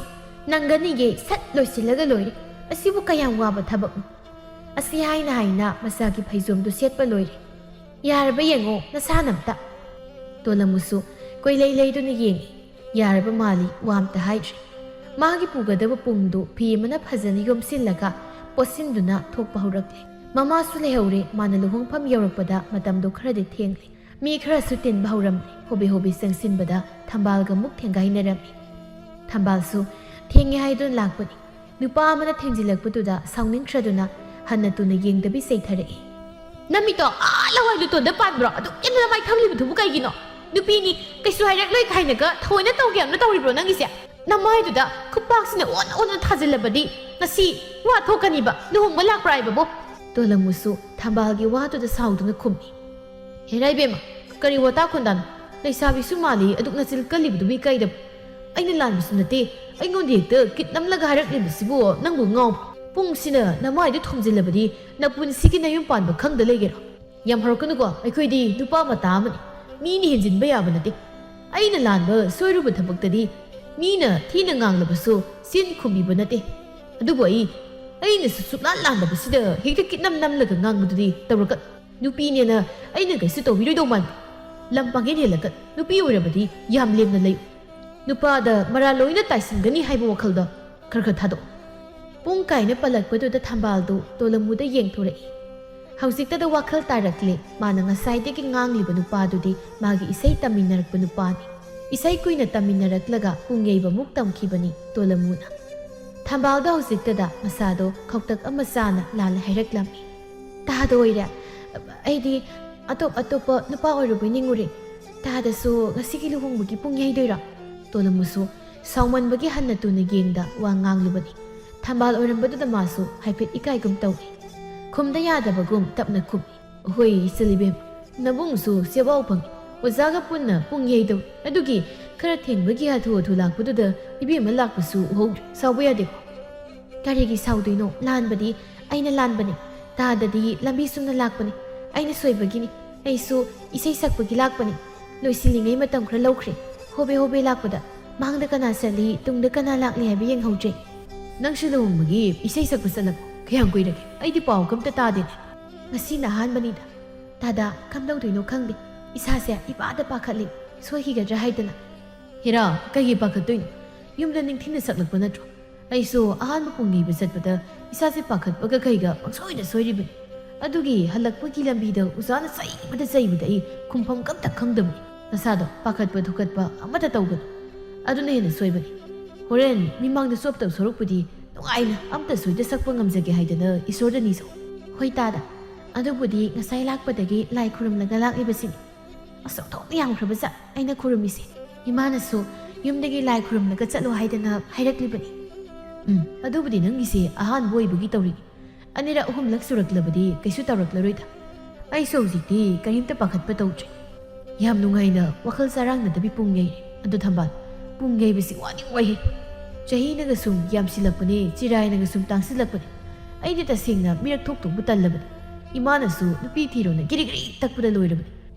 ꯅꯪꯒꯅꯤꯒꯦ, ꯁꯠ ꯂꯣꯏꯁꯤꯜꯂꯒ ꯂꯣꯏꯔꯦ꯫ ꯑꯁꯤꯕꯨ ꯀꯌꯥꯝ ꯋꯥꯕ ꯊꯕꯛꯅꯣ?" ꯑꯁꯤ ꯍꯥꯏꯅ ꯍꯥꯏꯅ ꯃꯆꯥꯒꯤ ꯐꯩꯖꯣꯝꯗꯨ ꯁꯦꯠꯄ ꯂꯣꯏꯔꯦ꯫ "ꯌꯥꯔꯕ ꯌꯦꯡꯉꯣ ꯅꯁꯥꯅ ꯑꯝꯇ꯫" ꯇꯣꯂꯝꯃꯨꯁꯨ ꯀꯣꯏꯂꯩ ꯂꯩꯗꯨꯅ ꯌꯦꯡꯉꯤ꯫ ꯌꯥꯔꯕ ꯃꯥꯜꯂꯤ, ꯋꯥ ꯑꯝꯇ ꯍꯥꯏꯗ꯭ꯔꯤ꯫ ꯃꯥꯒꯤ ꯄꯨꯒꯗꯕ ꯄꯨꯡꯗꯨ ꯐꯤ ꯑꯃꯅ ꯐꯖꯅ ꯌꯣꯝꯁꯤꯜꯂꯒ ꯄꯣꯠꯁꯤꯟꯗꯨꯅ ꯊꯣꯛꯄ ꯍꯧꯔꯛꯂꯦ꯫ ꯃꯃꯥꯁꯨ ꯂꯩꯍꯧꯔꯦ꯫ ꯃꯥꯅ ꯂꯨꯍꯣꯡꯐꯝ ꯌꯧꯔꯛꯄꯗ ꯃꯇꯝꯗꯣ ꯈꯔꯗꯤ ꯊꯦꯡꯂꯦ꯫ ꯃꯤ ꯈꯔꯁꯨ ꯇꯤꯟꯕ ꯍꯧꯔꯝꯂꯦ꯫ ꯍꯣꯕꯦ ꯍꯣꯕꯦ ꯆꯪꯁꯤꯟꯕꯗ ꯊꯝꯕꯥꯜꯒ ꯑꯃꯨꯛ ꯊꯦꯡꯒꯥꯏꯅꯔꯝꯃꯤ꯫ ꯊꯝꯕꯥꯜꯁꯨ ꯊꯦꯡꯉꯦ ꯍꯥꯏꯗꯨꯅ ꯂꯥꯛꯄꯅꯤ꯫ ꯅꯨꯄꯥ ꯑꯃꯅ ꯊꯦꯡꯖꯤꯜꯂꯛꯄꯗꯨꯗ ꯁꯥꯎꯅꯤꯡꯈ꯭ꯔꯗꯨꯅ ꯍꯟꯅ ꯇꯨꯅ ꯌꯦꯡꯗꯕꯤ ꯆꯩꯊꯔꯛꯏ꯫ "ꯅꯃꯤꯠꯇꯣ ꯑꯥ ꯂꯋꯥꯏ ꯂꯨꯇꯣꯟꯗ ꯄꯥꯟꯕ꯭ꯔꯣ? ꯑꯗꯨꯛ ꯌꯥꯝꯅ ꯃꯥꯏ ꯊꯝꯂꯤꯕꯗꯨꯕꯨ ꯀꯩꯒꯤꯅꯣ? ꯅꯨꯄꯤꯅꯤ, ꯀꯩꯁꯨ ꯍꯥꯏꯔꯛꯂꯣꯏ ꯀꯥꯏꯅꯒ ꯊꯑꯣꯏꯅ ꯇꯧꯒꯦ ꯌꯥꯝꯅ ꯇꯧꯔꯤꯕ꯭ꯔꯣ ꯅꯪꯒꯤꯁꯦ? ꯅꯃꯥꯏꯗꯨꯗ ꯈꯨꯄꯥꯛꯁꯤꯅ ꯑꯣꯟ ꯑꯣꯟꯅ ꯊꯥꯖꯤꯜꯂꯕꯗꯤ ꯉꯁꯤ ꯋꯥ ꯊꯣꯛꯀꯅꯤꯕ꯫ ꯂꯨꯍꯣꯡꯕ ꯂꯥꯛꯄ꯭ꯔꯥ ꯍꯥꯏꯕꯕꯨ?" ꯇꯣꯂꯝꯃꯨꯁꯨ ꯊꯝꯕꯥꯜꯒꯤ ꯋꯥꯗꯨꯗ ꯁꯥꯎꯗꯨꯅ ꯈꯨꯝꯃꯤ꯫ "ꯍꯦꯔꯥ ꯏꯕꯦꯝꯃ, ꯀꯔꯤ ꯋꯥꯇꯥ ꯈꯣꯟꯗꯥꯅꯣ? ꯂꯩꯁꯥꯕꯤꯁꯨ ꯃꯥꯜꯂꯤ ꯑꯗꯨꯛ ꯅꯆꯤꯜ ꯀꯜꯂꯤꯕꯗꯨꯕꯨ ꯏꯀꯥꯏꯗꯕ? ꯑꯩꯅ ꯂꯥꯟꯕꯁꯨ ꯅꯠꯇꯦ, ꯑꯩꯉꯣꯟꯗ ꯍꯦꯛꯇ ꯀꯤꯠ ꯅꯝꯂꯒ ꯍꯥꯏꯔꯛꯂꯤꯕꯁꯤꯕꯨ ꯅꯪꯕꯨ ꯉꯥꯎꯕ꯭ꯔꯣ? ꯄꯨꯡꯁꯤꯅ ꯅꯃꯥꯏꯗ ꯊꯣꯝꯖꯤꯜꯂꯕꯗꯤ ꯅꯄꯨꯟꯁꯤꯒꯤ ꯅꯌꯨꯝ ꯄꯥꯟꯕ ꯈꯪꯗ ꯂꯩꯒꯦꯔꯣ?" "ꯌꯥꯝ ꯍꯧꯔꯛꯀꯅꯨꯀꯣ, ꯑꯩꯈꯣꯏꯗꯤ ꯅꯨꯄꯥ ꯃꯇꯥ ꯑꯃꯅꯤ꯫ ꯃꯤꯅ ꯍꯦꯟꯖꯤꯟꯕ ꯌꯥꯕ ꯅꯠꯇꯦ꯫ ꯑꯩꯅ ꯂꯥꯟꯕ ꯁꯣꯏꯔꯨꯕ ꯊꯕꯛꯇꯗꯤ ꯃꯤꯅ ꯊꯤꯅ ꯉꯥꯡꯂꯕꯁꯨ ꯆꯤꯟ ꯈꯨꯝꯕꯤꯕ ꯅꯠꯇꯦ꯫ ꯑꯗꯨꯕꯨ ꯑꯩ, ꯑꯩꯅꯁꯨ ꯁꯨꯛꯂꯥꯟ ꯂꯥꯟꯗꯕꯁꯤꯗ ꯍꯦꯛꯇ ꯀꯤꯠꯅꯝ ꯅꯝꯂꯒ ꯉꯥꯡꯕꯗꯨꯗꯤ ꯇꯧꯔꯛꯀꯅꯨ꯫ ꯅꯨꯄꯤꯅꯦꯅ ꯑꯩꯅ ꯀꯩꯁꯨ ꯇꯧꯕꯤꯔꯣꯏꯗꯧ ꯃꯥꯟꯕ꯫ ꯂꯝ ꯄꯥꯡꯒꯦꯟ ꯍꯦꯜꯂꯛꯀꯅꯨ꯫ ꯅꯨꯄꯤ ꯑꯣꯏꯔꯕꯗꯤ ꯌꯥꯝ ꯂꯦꯝꯅ ꯂꯩꯌꯨ꯫ ꯅꯨꯄꯥꯗ ꯃꯔꯥ ꯂꯣꯏꯅ ꯇꯥꯏꯁꯤꯟꯒꯅꯤ ꯍꯥꯏꯕ ꯋꯥꯈꯜꯗꯣ ꯈꯔ ꯈꯔ ꯊꯥꯗꯣꯛꯑꯣ꯫ ꯄꯨꯡ ꯀꯥꯏꯅ ꯄꯜꯂꯛꯄꯗꯨꯗ ꯊꯝꯕꯥꯜꯗꯨ ꯇꯣꯂꯝꯃꯨꯗ ꯌꯦꯡꯊꯣꯔꯛꯏ꯫ ꯍꯧꯖꯤꯛꯇꯗ ꯋꯥꯈꯜ ꯇꯥꯔꯛꯂꯦ, ꯃꯥꯅ ꯉꯁꯥꯏꯗꯒꯤ ꯉꯥꯡꯂꯤꯕ ꯅꯨꯄꯥꯗꯨꯗꯤ ꯃꯥꯒꯤ ꯏꯁꯩ ꯇꯝꯃꯤꯟꯅꯔꯛꯄ ꯅꯨꯄꯥꯅꯤ꯫ ꯏꯁꯩ ꯀꯨꯏꯅ ꯇꯝꯃꯤꯟꯅꯔꯛꯂꯒ ꯄꯨꯡ ꯌꯩꯕꯃꯨꯛ ꯇꯝꯈꯤꯕꯅꯤ ꯇꯣꯂꯝꯃꯨꯅ꯫ ꯊꯝꯕꯥꯜꯗꯣ ꯍꯧꯖꯤꯛꯇꯗ ꯃꯁꯥꯗꯣ ꯈꯧꯇꯛ ꯑꯃ ꯆꯥꯅ ꯂꯥꯜꯂꯦ ꯍꯥꯏꯔꯛꯂꯝꯃꯤ꯫ "ꯇꯥꯗ ꯑꯣꯏꯔꯦ꯫ ꯑꯩꯗꯤ ꯑꯇꯣꯞ ꯑꯇꯣꯞꯄ ꯅꯨꯄꯥ ꯑꯣꯏꯔꯨꯕꯩ ꯅꯤꯡꯉꯨꯔꯦ꯫ ꯇꯥꯗꯁꯨ ꯉꯁꯤꯒꯤ ꯂꯨꯍꯣꯡꯕꯒꯤ ꯄꯨꯡ ꯌꯩꯗꯣꯏꯔꯣ?" ꯇꯣꯂꯝꯃꯨꯁꯨ ꯁꯥꯎꯃꯟꯕꯒꯤ ꯍꯟꯅ ꯇꯨꯅ ꯌꯦꯡꯗ ꯋꯥ ꯉꯥꯡꯂꯨꯕꯅꯤ꯫ ꯊꯝꯕꯥꯜ ꯑꯣꯏꯔꯝꯕꯗꯨꯗ ꯃꯥꯁꯨ ꯍꯥꯏꯐꯦꯠ ꯏꯀꯥꯏꯒꯨꯝ ꯇꯧꯏ꯫ ꯈꯨꯝꯗ ꯌꯥꯗꯕꯒꯨꯝ ꯇꯞꯅ ꯈꯨꯝꯃꯤ꯫ "ꯍꯣꯏ, ꯏꯆꯜ ꯏꯕꯦꯝ, ꯅꯕꯨꯡꯁꯨ ꯁꯦꯕꯥꯎ ꯐꯪꯉꯤ꯫ ꯑꯣꯖꯥꯒ ꯄꯨꯟꯅ ꯄꯨꯡ ꯌꯩꯗꯧ꯫ ꯑꯗꯨꯒꯤ ꯈꯔ ꯊꯦꯡꯕꯒꯤ ꯍꯥꯊꯨ ꯍꯥꯊꯨ ꯂꯥꯛꯄꯗꯨꯗ ꯏꯕꯦꯝꯃ ꯂꯥꯛꯄꯁꯨ ꯎꯍꯧꯗ꯭ꯔꯦ꯫ ꯁꯥꯎꯕ ꯌꯥꯗꯦꯀꯣ?" "ꯀꯔꯤꯒꯤ ꯁꯥꯎꯗꯣꯏꯅꯣ? ꯂꯥꯟꯕꯗꯤ ꯑꯩꯅ ꯂꯥꯟꯕꯅꯤ꯫ ꯇꯥꯗꯗꯤ ꯂꯝꯕꯤ ꯆꯨꯝꯅ ꯂꯥꯛꯄꯅꯤ꯫ ꯑꯩꯅ ꯁꯣꯏꯕꯒꯤꯅꯤ꯫ ꯑꯩꯁꯨ ꯏꯁꯩ ꯁꯛꯄꯒꯤ ꯂꯥꯛꯄꯅꯤ꯫ ꯂꯣꯏꯁꯤꯜꯂꯤꯉꯩ ꯃꯇꯝ ꯈꯔ ꯂꯧꯈ꯭ꯔꯦ꯫ ꯍꯣꯕꯦ ꯍꯣꯕꯦ ꯂꯥꯛꯄꯗ ꯃꯥꯡꯗ ꯀꯅꯥ ꯆꯠꯂꯤ, ꯇꯨꯡꯗ ꯀꯅꯥ ꯂꯥꯛꯂꯤ ꯍꯥꯏꯕ ꯌꯦꯡꯍꯧꯗ꯭ꯔꯦ꯫" "ꯅꯪꯁꯨ ꯂꯨꯍꯣꯡꯕꯒꯤ ꯏꯁꯩ ꯁꯛꯄ ꯆꯠꯂꯕꯣ? ꯀꯌꯥꯝ ꯀꯨꯏꯔꯒꯦ? ꯑꯩꯗꯤ ꯄꯥꯎꯒ ꯑꯝꯇ ꯇꯥꯗꯦꯅꯦ꯫" "ꯉꯁꯤꯅ ꯑꯍꯥꯟꯕꯅꯤꯗ꯫ ꯇꯥꯗ, ꯀꯝꯗꯧꯗꯣꯏꯅꯣ ꯈꯪꯗꯦ꯫ ꯏꯁꯥꯁꯦ ꯏꯄꯥꯗ ꯄꯥꯈꯠꯂꯤ, ꯁꯣꯏꯈꯤꯒꯗ꯭ꯔꯥ ꯍꯥꯏꯗꯅ꯫" "ꯍꯦꯔꯥ, ꯀꯩꯒꯤ ꯄꯥꯈꯠꯇꯣꯏꯅꯣ? ꯌꯨꯝꯗ ꯅꯤꯡꯊꯤꯅ ꯁꯛꯂꯛꯄ ꯅꯠꯇ꯭ꯔꯣ? ꯑꯩꯁꯨ ꯑꯍꯥꯟꯕ ꯄꯨꯡ ꯌꯩꯕ ꯆꯠꯄꯗ ꯏꯁꯥꯁꯦ ꯄꯥꯈꯠꯄꯒ ꯀꯩꯒ ꯄꯪꯁꯣꯏꯗ ꯁꯣꯏꯔꯤꯕꯅꯤ꯫ ꯑꯗꯨꯒꯤ ꯍꯜꯂꯛꯄꯒꯤ ꯂꯝꯕꯤꯗ ꯑꯣꯖꯥꯅ ꯆꯩꯕꯗ ꯆꯩꯕꯗ ꯑꯩ ꯈꯨꯝꯐꯝ ꯑꯝꯇ ꯈꯪꯗꯕꯅꯤ꯫ ꯅꯁꯥꯗꯣ ꯄꯥꯈꯠꯄ ꯊꯨꯀꯠꯄ ꯑꯃꯠꯇ ꯇꯧꯒꯅꯨ꯫ ꯑꯗꯨꯅ ꯍꯦꯟꯅ ꯁꯣꯏꯕꯅꯤ꯫ ꯍꯣꯔꯦꯟ ꯃꯤꯃꯥꯡꯗ ꯆꯣꯞꯇꯕ ꯁꯔꯨꯛꯄꯨꯗꯤ ꯅꯨꯡꯉꯥꯏꯅ ꯑꯝꯇ ꯁꯣꯏꯗ ꯁꯛꯄ ꯉꯝꯖꯒꯦ ꯍꯥꯏꯗꯅ ꯏꯁꯣꯔꯗ ꯅꯤꯖꯧ꯫" "ꯍꯣꯏ ꯇꯥꯗ, ꯑꯗꯨꯕꯨꯗꯤ ꯉꯁꯥꯏ ꯂꯥꯛꯄꯗꯒꯤ ꯂꯥꯏ ꯈꯨꯔꯨꯝꯂꯒ ꯂꯥꯛꯂꯤꯕꯁꯤꯅꯤ꯫ ꯑꯁ, ꯑꯣꯟꯊꯣꯛꯅ ꯌꯥꯝꯈ꯭ꯔꯕ ꯖꯥꯠ ꯑꯩꯅ ꯈꯨꯔꯨꯝꯃꯤꯁꯦ꯫ ꯏꯃꯥꯅꯁꯨ ꯌꯨꯝꯗꯒꯤ ꯂꯥꯏ ꯈꯨꯔꯨꯝꯂꯒ ꯆꯠꯂꯣ ꯍꯥꯏꯗꯅ ꯍꯥꯏꯔꯛꯂꯤꯕꯅꯤ꯫" "ꯎꯝ, ꯑꯗꯨꯕꯨꯗꯤ ꯅꯪꯒꯤꯁꯦ ꯑꯍꯥꯟꯕ ꯑꯣꯏꯕꯒꯤ ꯇꯧꯔꯤꯅꯤ꯫ ꯑꯅꯤꯔꯛ ꯑꯍꯨꯝꯂꯛ ꯁꯨꯔꯛꯂꯕꯗꯤ ꯀꯩꯁꯨ ꯇꯧꯔꯛꯂꯔꯣꯏꯗ꯫ ꯑꯩꯁꯨ ꯍꯧꯖꯤꯛꯇꯤ ꯀꯔꯤꯝꯇ ꯄꯥꯈꯠꯄ ꯇꯧꯗ꯭ꯔꯦ꯫" ꯌꯥꯝ ꯅꯨꯡꯉꯥꯏꯅ ꯋꯥꯈꯜ ꯆꯔꯥꯡꯅꯗꯕꯤ ꯄꯨꯡ ꯌꯩꯔꯦ꯫ ꯑꯗꯨ ꯊꯝꯕꯥꯜ, ꯄꯨꯡ ꯌꯩꯕꯁꯤ ꯋꯥꯗꯤ ꯋꯥꯏꯍꯦ꯫ ꯆꯍꯤꯅꯒ ꯁꯨꯝ ꯌꯥꯝꯁꯤꯜꯂꯛꯄꯅꯦ, ꯆꯤꯔꯥꯏꯅꯒ ꯁꯨꯝ ꯇꯥꯡꯁꯤꯜꯂꯛꯄꯅꯦ꯫ ꯑꯩꯗꯤ ꯇꯁꯦꯡꯅ ꯃꯤꯔꯛ ꯊꯣꯛꯇꯧꯕ ꯇꯜꯂꯕꯅꯤ꯫ ꯏꯃꯥꯅꯁꯨ ꯅꯨꯄꯤ ꯊꯤꯔꯣꯅ ꯒꯤꯔꯤ ꯒꯤꯔꯤ ꯇꯛꯄꯗ ꯂꯣꯏꯔꯕꯅꯤ꯫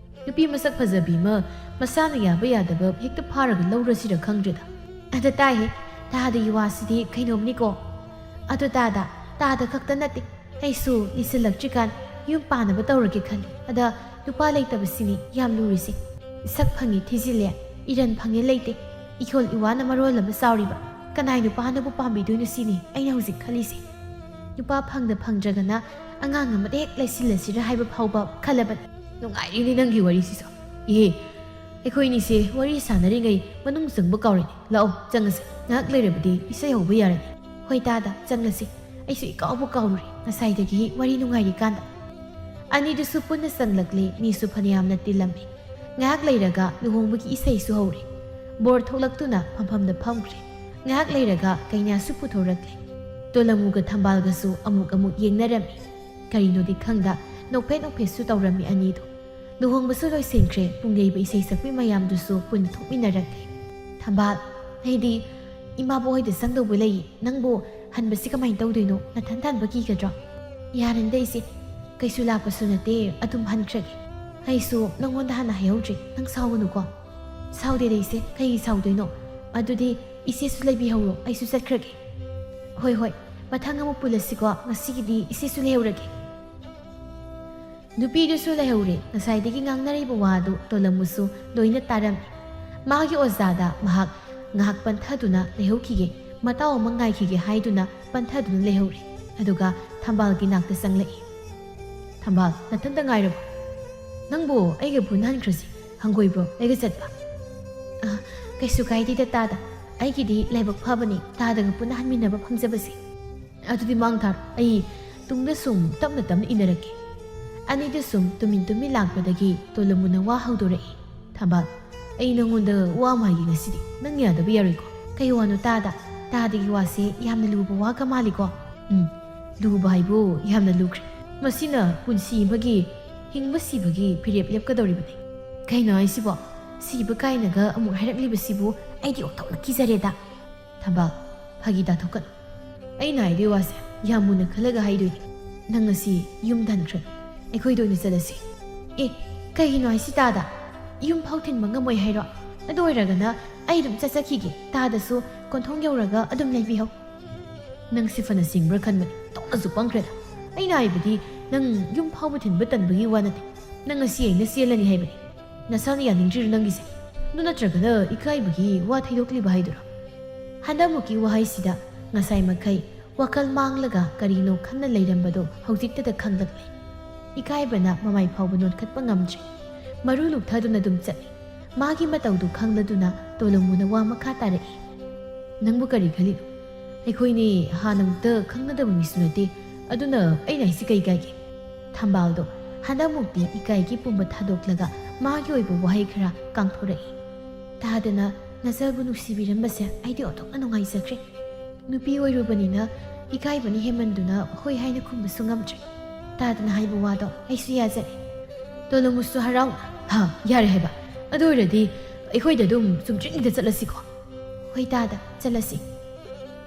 ꯅꯨꯄꯤ ꯃꯁꯛ ꯐꯖꯕꯤ ꯑꯃ ꯃꯁꯥꯅ ꯌꯥꯕ ꯌꯥꯗꯕ ꯍꯦꯛꯇ ꯐꯥꯔꯒ ꯂꯧꯔꯁꯤꯔ ꯈꯪꯗ꯭ꯔꯦꯗ꯫ ꯑꯗ ꯇꯥꯏꯍꯦ, ꯇꯥꯗꯒꯤ ꯋꯥꯁꯤꯗꯤ ꯀꯩꯅꯣꯝꯅꯤꯀꯣ꯫ ꯑꯗꯨ ꯇꯥꯗ, ꯇꯥꯗ ꯈꯛꯇ ꯅꯠꯇꯦ, ꯑꯩꯁꯨ ꯂꯤꯁꯤꯜꯂꯛꯇ꯭ꯔꯤꯀꯥꯟ ꯌꯨꯝ ꯄꯥꯟꯅꯕ ꯇꯧꯔꯒꯦ ꯈꯜꯂꯤ꯫ ꯑꯗ ꯅꯨꯄꯥ ꯂꯩꯇꯕꯁꯤꯅꯤ ꯌꯥꯝ ꯂꯨꯔꯤꯁꯦ꯫ ꯁꯛ ꯐꯪꯉꯦ ꯊꯤꯖꯤꯜꯂꯦ, ꯏꯔꯟ ꯐꯪꯉꯦ ꯂꯩꯇꯦ꯫ ꯏꯈꯣꯜ ꯏꯋꯥꯅ ꯃꯔꯣꯜ ꯑꯃ ꯆꯥꯎꯔꯤꯕ꯫ ꯀꯅꯥꯏ ꯅꯨꯄꯥꯅꯕꯨ ꯄꯥꯝꯕꯤꯗꯣꯏꯅꯣ ꯁꯤꯅꯤ ꯑꯩꯅ ꯍꯧꯖꯤꯛ ꯈꯜꯂꯤꯁꯦ꯫ ꯅꯨꯄꯥ ꯐꯪꯗ ꯐꯪꯗ꯭ꯔꯒꯅ ꯑꯉꯥꯡ ꯑꯃꯗ ꯍꯦꯛ ꯂꯩꯁꯤꯜꯂꯁꯤꯔ ꯍꯥꯏꯕ ꯐꯥꯎꯕ ꯈꯜꯂꯕꯅꯤ꯫ ꯅꯨꯡꯉꯥꯏꯔꯤꯅꯦ ꯅꯪꯒꯤ ꯋꯥꯔꯤꯁꯤꯁꯨ꯫ ꯏꯍꯦ, ꯑꯩꯈꯣꯏꯅꯤꯁꯦ ꯋꯥꯔꯤ ꯁꯥꯟꯅꯔꯤꯉꯩ ꯃꯅꯨꯡ ꯆꯪꯕ ꯀꯥꯎꯔꯦꯅꯦ꯫ ꯂꯥꯛꯑꯣ, ꯆꯪꯉꯁꯦ꯫ ꯉꯥꯏꯍꯥꯛ ꯂꯩꯔꯕꯗꯤ ꯏꯁꯩ ꯍꯧꯕ ꯌꯥꯔꯅꯤ꯫ ꯍꯣꯏ ꯇꯥꯗ, ꯆꯪꯂꯁꯤ꯫ ꯑꯩꯁꯨ ꯏꯀꯥꯎꯕꯨ ꯀꯥꯎꯔꯨꯔꯦ ꯉꯁꯥꯏꯗꯒꯤ ꯋꯥꯔꯤ ꯅꯨꯡꯉꯥꯏꯔꯤꯀꯥꯟꯗ꯫ ꯑꯅꯤꯗꯨꯁꯨ ꯄꯨꯟꯅ ꯆꯪꯂꯛꯂꯦ꯫ ꯃꯤꯁꯨ ꯐꯅꯌꯥꯝꯅ ꯇꯤꯜꯂꯝꯃꯤ꯫ ꯉꯥꯏꯍꯥꯛ ꯂꯩꯔꯒ ꯂꯨꯍꯣꯡꯕꯒꯤ ꯏꯁꯩꯁꯨ ꯍꯧꯔꯦ꯫ ꯕꯣꯔ ꯊꯣꯛꯂꯛꯇꯨꯅ ꯐꯝꯐꯝꯗ ꯐꯝꯈ꯭ꯔꯦ꯫ ꯉꯥꯏꯍꯥꯛ ꯂꯩꯔꯒ ꯀꯩꯅꯥꯁꯨ ꯄꯨꯊꯣꯔꯛꯂꯦ꯫ ꯇꯣꯂꯝꯃꯨꯒ ꯊꯝꯕꯥꯜꯒꯁꯨ ꯑꯃꯨꯛ ꯑꯃꯨꯛ ꯌꯦꯡꯅꯔꯝꯃꯤ꯫ ꯀꯔꯤꯅꯣꯗꯤ ꯈꯪꯗ ꯅꯣꯛꯐꯦꯠ ꯅꯣꯛꯐꯦꯠꯁꯨ ꯇꯧꯔꯝꯃꯤ ꯑꯅꯤꯗꯣ꯫ ꯂꯨꯍꯣꯡꯕꯁꯨ ꯂꯣꯏꯁꯤꯟꯈ꯭ꯔꯦ꯫ ꯄꯨꯡ ꯌꯩꯕ ꯏꯁꯩ ꯁꯛꯄꯤ ꯃꯌꯥꯝꯗꯨꯁꯨ ꯄꯨꯟꯅ ꯊꯣꯛꯃꯤꯟꯅꯔꯛꯂꯦ꯫ ꯊꯝꯕꯥꯜ, ꯑꯩꯗꯤ ꯏꯃꯥꯕꯣꯛ ꯍꯣꯏꯗ ꯆꯪꯗꯧꯕ ꯂꯩꯌꯦ꯫ ꯅꯪꯕꯨ ꯍꯟꯕꯁꯤ ꯀꯃꯥꯏꯅ ꯇꯧꯗꯣꯏꯅꯣ? ꯅꯊꯟ ꯍꯟꯕ ꯀꯤꯒꯗ꯭ꯔꯣ? ꯌꯥꯔꯅꯤꯗ ꯏꯆꯦ, ꯀꯩꯁꯨ ꯂꯥꯞꯄꯁꯨ ꯅꯠꯇꯦ, ꯑꯗꯨꯝ ꯍꯟꯈ꯭ꯔꯒꯦ꯫ ꯑꯩꯁꯨ ꯅꯪꯉꯣꯟꯗ ꯍꯥꯟꯅ ꯍꯥꯏꯍꯧꯗ꯭ꯔꯦ, ꯅꯪ ꯁꯥꯎꯒꯅꯨꯀꯣ꯫ ꯁꯥꯎꯗꯦꯗ ꯏꯆꯦ, ꯀꯩꯒꯤ ꯁꯥꯎꯗꯣꯏꯅꯣ? ꯑꯗꯨꯗꯤ ꯏꯆꯦꯁꯨ ꯂꯩꯕꯤꯍꯧꯔꯣ, ꯑꯩꯁꯨ ꯆꯠꯈ꯭ꯔꯒꯦ꯫ ꯍꯣꯏ ꯍꯣꯏ, ꯃꯊꯪ ꯑꯃꯨꯛ ꯄꯨꯜꯂꯁꯤꯀꯣ, ꯉꯁꯤꯒꯤꯗꯤ ꯏꯆꯦꯁꯨ ꯂꯩꯍꯧꯔꯒꯦ꯫ ꯅꯨꯄꯤꯗꯨꯁꯨ ꯂꯩꯍꯧꯔꯦ꯫ ꯉꯁꯥꯏꯗꯒꯤ ꯉꯥꯡꯅꯔꯤꯕ ꯋꯥꯗꯨ ꯇꯣꯂꯝꯃꯨꯁꯨ ꯂꯣꯏꯅ ꯇꯥꯔꯝꯃꯤ꯫ ꯃꯥꯒꯤ ꯑꯣꯖꯥꯗ ꯃꯍꯥꯛ ꯉꯥꯏꯍꯥꯛ ꯄꯟꯊꯗꯨꯅ ꯂꯩꯍꯧꯈꯤꯒꯦ, ꯃꯇꯥꯎ ꯑꯃ ꯉꯥꯏꯈꯤꯒꯦ ꯍꯥꯏꯗꯨꯅ ꯄꯟꯊꯗꯨꯅ ꯂꯩꯍꯧꯔꯦ꯫ ꯑꯗꯨꯒ ꯊꯝꯕꯥꯜꯒꯤ ꯅꯥꯛꯇ ꯆꯪꯂꯛꯏ꯫ "ꯊꯝꯕꯥꯜ, ꯅꯊꯟꯇ ꯉꯥꯏꯔꯕꯣ? ꯅꯪꯕꯨ ꯑꯩꯒ ꯄꯨꯟꯅ ꯍꯟꯈ꯭ꯔꯁꯤ꯫ ꯍꯪꯒꯣꯏꯕ꯭ꯔꯣ ꯑꯩꯒ ꯆꯠꯄ?" "ꯑ, ꯀꯩꯁꯨ ꯀꯥꯏꯗꯦꯗ ꯇꯥꯗ꯫ ꯑꯩꯒꯤꯗꯤ ꯂꯥꯏꯕꯛ ꯐꯕꯅꯤ ꯇꯥꯗꯒ ꯄꯨꯟꯅ ꯍꯟꯃꯤꯟꯅꯕ ꯐꯪꯖꯕꯁꯦ꯫ ꯑꯗꯨꯗꯤ ꯃꯥꯡ ꯊꯥꯔꯣ, ꯑꯩ ꯇꯨꯡꯗ ꯁꯨꯝ ꯇꯞꯅ ꯇꯞꯅ ꯏꯟꯅꯔꯛꯀꯦ꯫" ꯑꯅꯤꯗꯨ ꯁꯨꯝ ꯇꯨꯃꯤꯟ ꯇꯨꯃꯤꯟ ꯂꯥꯛꯄꯗꯒꯤ ꯇꯣꯂꯝꯃꯨꯅ ꯋꯥ ꯍꯧꯗꯣꯔꯛꯏ꯫ "ꯊꯝꯕꯥꯜ, ꯑꯩ ꯅꯪꯉꯣꯟꯗ ꯋꯥ ꯑꯃ ꯍꯥꯏꯒꯦ ꯉꯁꯤꯗꯤ꯫ ꯅꯪ ꯌꯥꯗꯕ ꯌꯥꯔꯣꯏꯀꯣ?" "ꯀꯩ ꯋꯥꯅꯣ ꯇꯥꯗ? ꯇꯥꯗꯒꯤ ꯋꯥꯁꯦ ꯌꯥꯝꯅ ꯂꯨꯕ ꯋꯥꯒ ꯃꯥꯜꯂꯤꯀꯣ?" "ꯎꯝ, ꯂꯨꯕ ꯍꯥꯏꯕꯨ ꯌꯥꯝꯅ ꯂꯨꯈ꯭ꯔꯦ꯫ ꯃꯁꯤꯅ ꯄꯨꯟꯁꯤ ꯑꯃꯒꯤ ꯍꯤꯡꯕ ꯁꯤꯕꯒꯤ ꯐꯤꯔꯦꯞ ꯂꯦꯞꯀꯗꯧꯔꯤꯕꯅꯤ꯫" "ꯀꯩꯅꯣ ꯍꯥꯏꯁꯤꯕꯣ? ꯁꯤꯕ ꯀꯥꯏꯅꯒ ꯑꯃꯨꯛ ꯍꯥꯏꯔꯛꯂꯤꯕꯁꯤꯕꯨ ꯑꯩꯗꯤ ꯑꯣꯟꯊꯣꯛꯅ ꯀꯤꯖꯔꯦꯗ꯫" "ꯊꯝꯕꯥꯜ, ꯐꯥꯒꯤ ꯇꯥꯊꯣꯛꯀꯅꯨ꯫ ꯑꯩꯅ ꯍꯥꯏꯗꯣꯏ ꯋꯥꯁꯦ ꯌꯥꯝ ꯃꯨꯟꯅ ꯈꯜꯂꯒ ꯍꯥꯏꯗꯣꯏꯅꯤ꯫ ꯅꯪ ꯉꯁꯤ ꯌꯨꯝꯗ ꯍꯟꯈ꯭ꯔꯅꯨ꯫ ꯑꯩꯈꯣꯏꯗ ꯑꯣꯏꯅ ꯆꯠꯂꯁꯤ꯫" "ꯑꯦ, ꯀꯩꯒꯤꯅꯣ ꯍꯥꯏꯁꯤ ꯇꯥꯗ? ꯌꯨꯝ ꯐꯥꯎ ꯊꯤꯟꯕ ꯉꯝꯃꯣꯏ ꯍꯥꯏꯔꯣ? ꯑꯗꯨ ꯑꯣꯏꯔꯒꯅ ꯑꯩ ꯑꯗꯨꯝ ꯆꯠꯆꯈꯤꯒꯦ꯫ ꯇꯥꯗꯁꯨ ꯀꯣꯟꯊꯣꯡ ꯌꯧꯔꯒ ꯑꯗꯨꯝ ꯂꯩꯕꯤꯍꯧ꯫" "ꯅꯪꯁꯤ ꯐꯅ ꯁꯤꯡꯕ꯭ꯔꯥ ꯈꯟꯕꯅꯤ, ꯇꯣꯛꯅꯁꯨ ꯄꯪꯈ꯭ꯔꯦꯗ꯫ ꯑꯩꯅ ꯍꯥꯏꯕꯗꯤ ꯅꯪ ꯌꯨꯝ ꯐꯥꯎꯕ ꯊꯤꯟꯕ ꯇꯟꯕꯒꯤ ꯋꯥ ꯅꯠꯇꯦ꯫ ꯅꯪ ꯉꯁꯤ ꯑꯩꯅ ꯆꯦꯜꯂꯅꯤ ꯍꯥꯏꯕꯅꯤ꯫ ꯅꯁꯥꯅ ꯌꯥꯅꯤꯡꯗ꯭ꯔꯤꯔꯣ ꯅꯪꯒꯤꯁꯦ? ꯑꯗꯨ ꯅꯠꯇ꯭ꯔꯒꯅ ꯏꯀꯥꯏꯕꯒꯤ ꯋꯥ ꯊꯩꯗꯣꯛꯂꯤꯕ ꯍꯥꯏꯗꯨꯔꯣ? ꯍꯟꯗꯛꯃꯨꯛꯀꯤ ꯋꯥꯍꯩꯁꯤꯗ ꯉꯁꯥꯏ ꯃꯈꯩ ꯋꯥꯈꯜ ꯃꯥꯡꯂꯒ ꯀꯔꯤꯅꯣ ꯈꯟꯅ ꯂꯩꯔꯝꯕꯗꯣ ꯍꯧꯖꯤꯛꯇꯗ ꯈꯪꯂꯛꯂꯦ꯫ ꯏꯀꯥꯏꯕꯅ ꯃꯃꯥꯏ ꯐꯥꯎꯕ ꯅꯣꯠꯈꯠꯄ ꯉꯝꯗ꯭ꯔꯦ꯫ ꯃꯔꯨ ꯂꯨꯛꯊꯗꯨꯅ ꯑꯗꯨꯝ ꯆꯠꯂꯤ꯫ ꯃꯥꯒꯤ ꯃꯇꯧꯗꯨ ꯈꯪꯂꯗꯨꯅ ꯇꯣꯂꯣꯃꯨꯅ ꯋꯥ ꯃꯈꯥ ꯇꯥꯔꯛꯏ꯫ "ꯅꯪꯕꯨ ꯀꯔꯤ ꯈꯜꯂꯤꯅꯣ? ꯑꯩꯈꯣꯏꯅꯤ ꯍꯥꯟꯅꯃꯨꯛꯇ ꯈꯪꯅꯗꯕ ꯃꯤꯁꯨ ꯅꯠꯇꯦ꯫ ꯑꯗꯨꯅ ꯑꯩꯅ ꯍꯥꯏꯁꯤ ꯀꯩ ꯀꯥꯏꯒꯦ?" ꯊꯝꯕꯥꯜꯗꯣ ꯍꯟꯗꯛꯃꯨꯛꯇꯤ ꯏꯀꯥꯏꯒꯤ ꯄꯨꯝꯕ ꯊꯥꯗꯣꯛꯂꯒ ꯃꯥꯒꯤ ꯑꯣꯏꯕ ꯋꯥꯍꯩ ꯈꯔ ꯀꯥꯡꯊꯣꯔꯛꯏ꯫ "ꯇꯥꯗꯅ ꯅꯆꯜꯕꯨ ꯅꯨꯡꯁꯤꯕꯤꯔꯝꯕꯁꯦ ꯑꯩꯗꯤ ꯑꯣꯟꯊꯣꯛꯅ ꯅꯨꯡꯉꯥꯏꯖꯈ꯭ꯔꯦ꯫ ꯅꯨꯄꯤ ꯑꯣꯏꯔꯨꯕꯅꯤꯅ ꯏꯀꯥꯏꯕꯅ ꯍꯦꯟꯃꯟꯗꯨꯅ ꯍꯣꯏ ꯍꯥꯏꯅ ꯈꯨꯝꯕꯁꯨ ꯉꯝꯗ꯭ꯔꯦ꯫ ꯇꯥꯗꯅ ꯍꯥꯏꯕ ꯋꯥꯗꯣ ꯑꯩꯁꯨ ꯌꯥꯖꯔꯦ꯫" ꯇꯣꯂꯣꯃꯨꯁꯨ ꯍꯔꯥꯎꯅ, "ꯍꯥ, ꯌꯥꯔꯦ ꯍꯥꯏꯕ? ꯑꯗꯨ ꯑꯣꯏꯔꯗꯤ ꯑꯩꯈꯣꯏꯗ ꯑꯗꯨꯝ ꯆꯨꯝꯗ꯭ꯔꯤꯡꯗ ꯆꯠꯂꯁꯤꯀꯣ?" "ꯍꯣꯏ ꯇꯥꯗ, ꯆꯠꯂꯁꯤ꯫"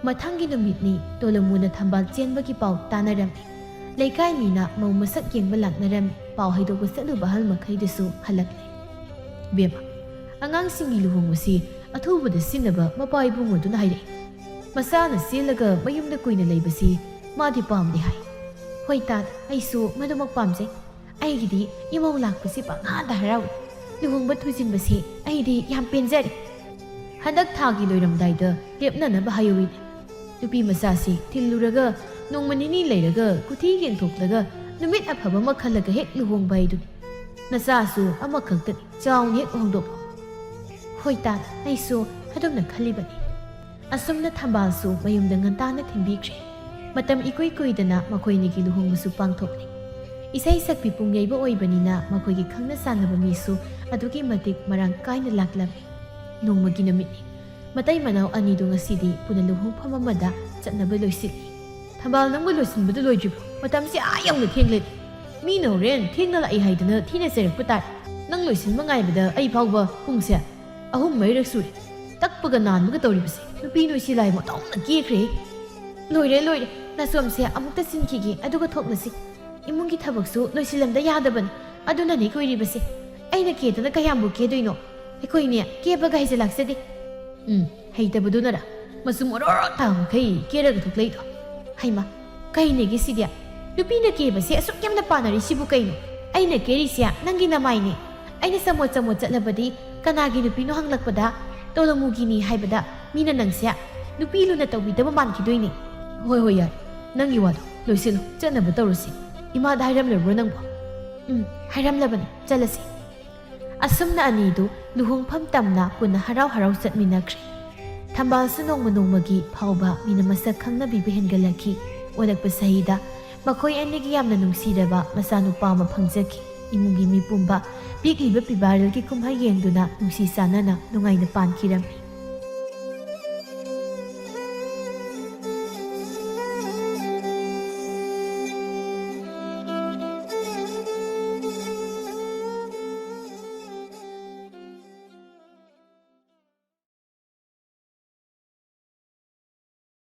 ꯃꯊꯪꯒꯤ ꯅꯨꯃꯤꯠꯅꯤ꯫ ꯇꯣꯂꯣꯃꯨꯅ ꯊꯝꯕꯥꯜ ꯆꯦꯟꯕꯒꯤ ꯄꯥꯎ ꯇꯥꯅꯔꯝꯃꯤ꯫ ꯂꯩꯀꯥꯏ ꯃꯤꯅ ꯃꯧ ꯃꯁꯛ ꯌꯦꯡꯕ ꯂꯥꯛꯅꯔꯝꯃꯤ꯫ ꯄꯥꯎ ꯍꯩꯗꯣꯛꯄ ꯆꯠꯂꯨꯕ ꯑꯍꯜ ꯃꯈꯩꯗꯨꯁꯨ ꯍꯜꯂꯛꯂꯦ꯫ "ꯕꯦꯝꯃ, ꯑꯉꯥꯡꯁꯤꯡꯒꯤ ꯂꯨꯍꯣꯡꯕꯁꯤ ꯑꯊꯨꯕꯗ ꯁꯤꯟꯅꯕ ꯃꯄꯥ ꯏꯕꯨꯡꯉꯣꯗꯨꯅ ꯍꯥꯏꯔꯛꯏ꯫ ꯃꯆꯥꯅ ꯆꯦꯜꯂꯒ ꯃꯌꯨꯝꯗ ꯀꯨꯏꯅ ꯂꯩꯕꯁꯤ ꯃꯥꯗꯤ ꯄꯥꯝꯗꯦ ꯍꯥꯏ꯫" "ꯍꯣꯏ ꯇꯥꯗ, ꯑꯩꯁꯨ ꯃꯗꯨꯃꯛ ꯄꯥꯝꯖꯩ꯫ ꯑꯩꯒꯤꯗꯤ ꯏꯃꯧ ꯂꯥꯛꯄꯁꯤ ꯄꯪꯍꯥꯗ ꯍꯔꯥꯎꯏ꯫ ꯂꯨꯍꯣꯡꯕ ꯊꯨꯖꯤꯟꯕꯁꯤ ꯑꯩꯗꯤ ꯌꯥꯝ ꯄꯦꯟꯖꯔꯦ꯫ ꯍꯟꯗꯛ ꯊꯥꯒꯤ ꯂꯣꯏꯔꯝꯗꯥꯏꯗ ꯂꯦꯞꯅꯅꯕ ꯍꯥꯏꯍꯧꯏꯅꯦ꯫ ꯅꯨꯄꯤ ꯃꯆꯥꯁꯤ ꯊꯤꯜꯂꯨꯔꯒ ꯅꯣꯡꯃ ꯅꯤꯅꯤ ꯂꯩꯔꯒ ꯀꯨꯊꯤ ꯌꯦꯡꯊꯣꯛꯂꯒ ꯅꯨꯃꯤꯠ ꯑꯐꯕ ꯑꯃ ꯈꯜꯂꯒ ꯍꯦꯛ ꯂꯨꯍꯣꯡꯕ ꯍꯥꯏꯗꯨꯅꯤ꯫ ꯅꯆꯥꯁꯨ ꯑꯃꯈꯛꯇꯅꯤ, ꯆꯥꯎꯅ ꯍꯦꯛ ꯍꯣꯡꯗꯣꯛꯂꯣ꯫" "ꯍꯣꯏ ꯇꯥꯗ, ꯑꯩꯁꯨ ꯑꯗꯨꯝꯅ ꯈꯜꯂꯤꯕꯅꯤ꯫" ꯑꯁꯨꯝꯅ ꯊꯝꯕꯥꯜꯁꯨ ꯃꯌꯨꯝꯗ ꯉꯟꯇꯥꯅ ꯊꯤꯟꯕꯤꯈ꯭ꯔꯦ꯫ ꯃꯇꯝ ꯏꯀꯨꯏ ꯀꯨꯏꯗꯅ ꯃꯈꯣꯏꯅꯤꯒꯤ ꯂꯨꯍꯣꯡꯕꯁꯨ ꯄꯥꯡꯊꯣꯛꯂꯦ꯫ ꯏꯁꯩ ꯁꯛꯄꯤ ꯄꯨꯡꯌꯩꯕ ꯑꯣꯏꯕꯅꯤꯅ ꯃꯈꯣꯏꯒꯤ ꯈꯪꯅ ꯆꯥꯟꯅꯕ ꯃꯤꯁꯨ ꯑꯗꯨꯛꯀꯤ ꯃꯇꯤꯛ ꯃꯔꯥꯡ ꯀꯥꯏꯅ ꯂꯥꯛꯂꯝꯃꯤ꯫ ꯅꯣꯡꯃꯒꯤ ꯅꯨꯃꯤꯠꯅꯤ꯫ ꯃꯇꯩ ꯃꯅꯥꯎ ꯑꯅꯤꯗꯨ ꯉꯁꯤꯗꯤ ꯄꯨꯟꯅ ꯂꯨꯍꯣꯡꯐꯝ ꯑꯃꯗ ꯆꯠꯅꯕ ꯂꯣꯏꯁꯤꯜꯂꯤ꯫ "ꯊꯝꯕꯥꯜ, ꯅꯪꯕꯨ ꯂꯣꯏꯁꯤꯟꯕꯗꯨ ꯂꯣꯏꯗ꯭ꯔꯤꯕꯣ? ꯃꯇꯝꯁꯦ ꯑꯥ ꯌꯧꯅ ꯊꯦꯡꯂꯦ꯫ ꯃꯤꯅ ꯍꯣꯔꯦꯟ ꯊꯦꯡꯅ ꯂꯥꯛꯏ ꯍꯥꯏꯗꯅ ꯊꯤꯅ ꯆꯩꯔꯛꯄ ꯇꯥꯔꯦ꯫ ꯅꯪ ꯂꯣꯏꯁꯤꯟꯕ ꯉꯥꯏꯕꯗ ꯑꯩ ꯐꯥꯎꯕ ꯄꯨꯡꯁꯦ ꯑꯍꯨꯝ ꯃꯔꯤꯔꯛ ꯁꯨꯔꯦ꯫ ꯇꯛꯄꯒ ꯅꯥꯟꯕꯒ ꯇꯧꯔꯤꯕꯁꯦ꯫ ꯅꯨꯄꯤ ꯅꯣꯏꯁꯤ ꯂꯥꯏ ꯃꯇꯧꯅ ꯀꯦꯈ꯭ꯔꯦ꯫" "ꯂꯣꯏꯔꯦ, ꯂꯣꯏꯔꯦ꯫ ꯅꯆꯣꯝꯁꯦ ꯑꯃꯨꯛꯇ ꯁꯤꯟꯈꯤꯒꯦ, ꯑꯗꯨꯒ ꯊꯣꯛꯂꯁꯤ꯫ ꯏꯃꯨꯡꯒꯤ ꯊꯕꯛꯁꯨ ꯂꯣꯏꯁꯤꯜꯂꯝꯗ ꯌꯥꯗꯕꯅꯤ꯫ ꯑꯗꯨꯅꯅꯦ ꯀꯨꯏꯔꯤꯕꯁꯦ꯫ ꯑꯩꯅ ꯀꯦꯗꯅ ꯀꯌꯥꯝꯕꯨ ꯀꯦꯗꯣꯏꯅꯣ? ꯑꯩꯈꯣꯏꯅꯦ ꯀꯦꯕꯒ ꯍꯩꯖꯤꯜꯂꯛꯆꯗꯦ꯫" "ꯎꯝ, ꯍꯩꯇꯕꯗꯨꯅꯔ? ꯃꯆꯨꯝ ꯑꯣꯔꯣꯔꯣ ꯇꯥꯕ ꯃꯈꯩ ꯀꯦꯔꯒ ꯊꯣꯛꯂꯛꯏꯗꯣ꯫ ꯍꯩꯃꯥ, ꯀꯩꯅꯦꯒꯦ ꯁꯤꯗꯤ? ꯅꯨꯄꯤꯅ ꯀꯦꯕꯁꯦ ꯑꯁꯨꯛ ꯌꯥꯝꯅ ꯄꯥꯅꯔꯤꯁꯤꯕꯨ ꯀꯩꯅꯣ? ꯑꯩꯅ ꯀꯦꯔꯤꯁꯦ ꯅꯪꯒꯤ ꯅꯃꯥꯏꯅꯦ꯫ ꯑꯩꯅ ꯆꯃꯣꯠ ꯆꯃꯣꯠ ꯆꯠꯂꯕꯗꯤ ꯀꯅꯥꯒꯤ ꯅꯨꯄꯤꯅꯣ ꯍꯪꯂꯛꯄꯗ ꯇꯣꯂꯣꯃꯨꯒꯤꯅꯤ ꯍꯥꯏꯕꯗ ꯃꯤꯅ ꯅꯪꯁꯦ ꯅꯨꯄꯤ ꯂꯨꯅ ꯇꯧꯕꯤꯗꯕ ꯃꯥꯟꯈꯤꯗꯣꯏꯅꯦ꯫ ꯍꯣꯏ ꯍꯣꯏ, ꯌꯥꯔꯦ, ꯅꯪꯒꯤ ꯋꯥꯗꯣ ꯂꯣꯏꯁꯤꯜꯂꯣ, ꯆꯠꯅꯕ ꯇꯧꯔꯁꯤ꯫ ꯏꯃꯥꯗ ꯍꯥꯏꯔꯝꯂꯕ꯭ꯔꯣ ꯅꯪꯕꯣ? ꯎꯝ, ꯍꯥꯏꯔꯝꯂꯕꯅꯤ, ꯆꯠꯂꯁꯤ꯫ ꯑꯁꯨꯝꯅ ꯑꯅꯤꯗꯨ ꯂꯨꯍꯣꯡꯐꯝ ꯇꯝꯅ ꯄꯨꯟꯅ ꯍꯔꯥꯎ ꯍꯔꯥꯎ ꯆꯠꯃꯤꯟꯅꯈ꯭ꯔꯦ꯫ ꯊꯝꯕꯥꯜꯁꯨ ꯅꯣꯡꯃ ꯅꯣꯡꯃꯒꯤ ꯐꯥꯎꯕ ꯃꯤꯅ ꯃꯁꯛ ꯈꯪꯅꯕꯤꯕ ꯍꯦꯟꯒꯠꯂꯛꯈꯤ꯫ ꯑꯣꯜꯂꯛꯄ ꯆꯍꯤꯗ ꯃꯈꯣꯏ ꯑꯅꯤꯒꯤ ꯌꯥꯝꯅ ꯅꯨꯡꯁꯤꯔꯕ ꯃꯆꯥꯅꯨꯄꯥ ꯑꯃ ꯐꯪꯖꯈꯤ꯫ ꯏꯃꯨꯡꯒꯤ ꯃꯤ ꯄꯨꯝꯕ ꯄꯤꯛꯂꯤꯕ ꯄꯤꯕꯥꯔꯦꯜꯒꯤ ꯀꯨꯝꯍꯩ ꯌꯦꯡꯗꯨꯅ ꯅꯨꯡꯁꯤ ꯆꯥꯟꯅꯅ ꯅꯨꯡꯉꯥꯏꯅ ꯄꯥꯟꯈꯤꯔꯝꯃꯤ꯫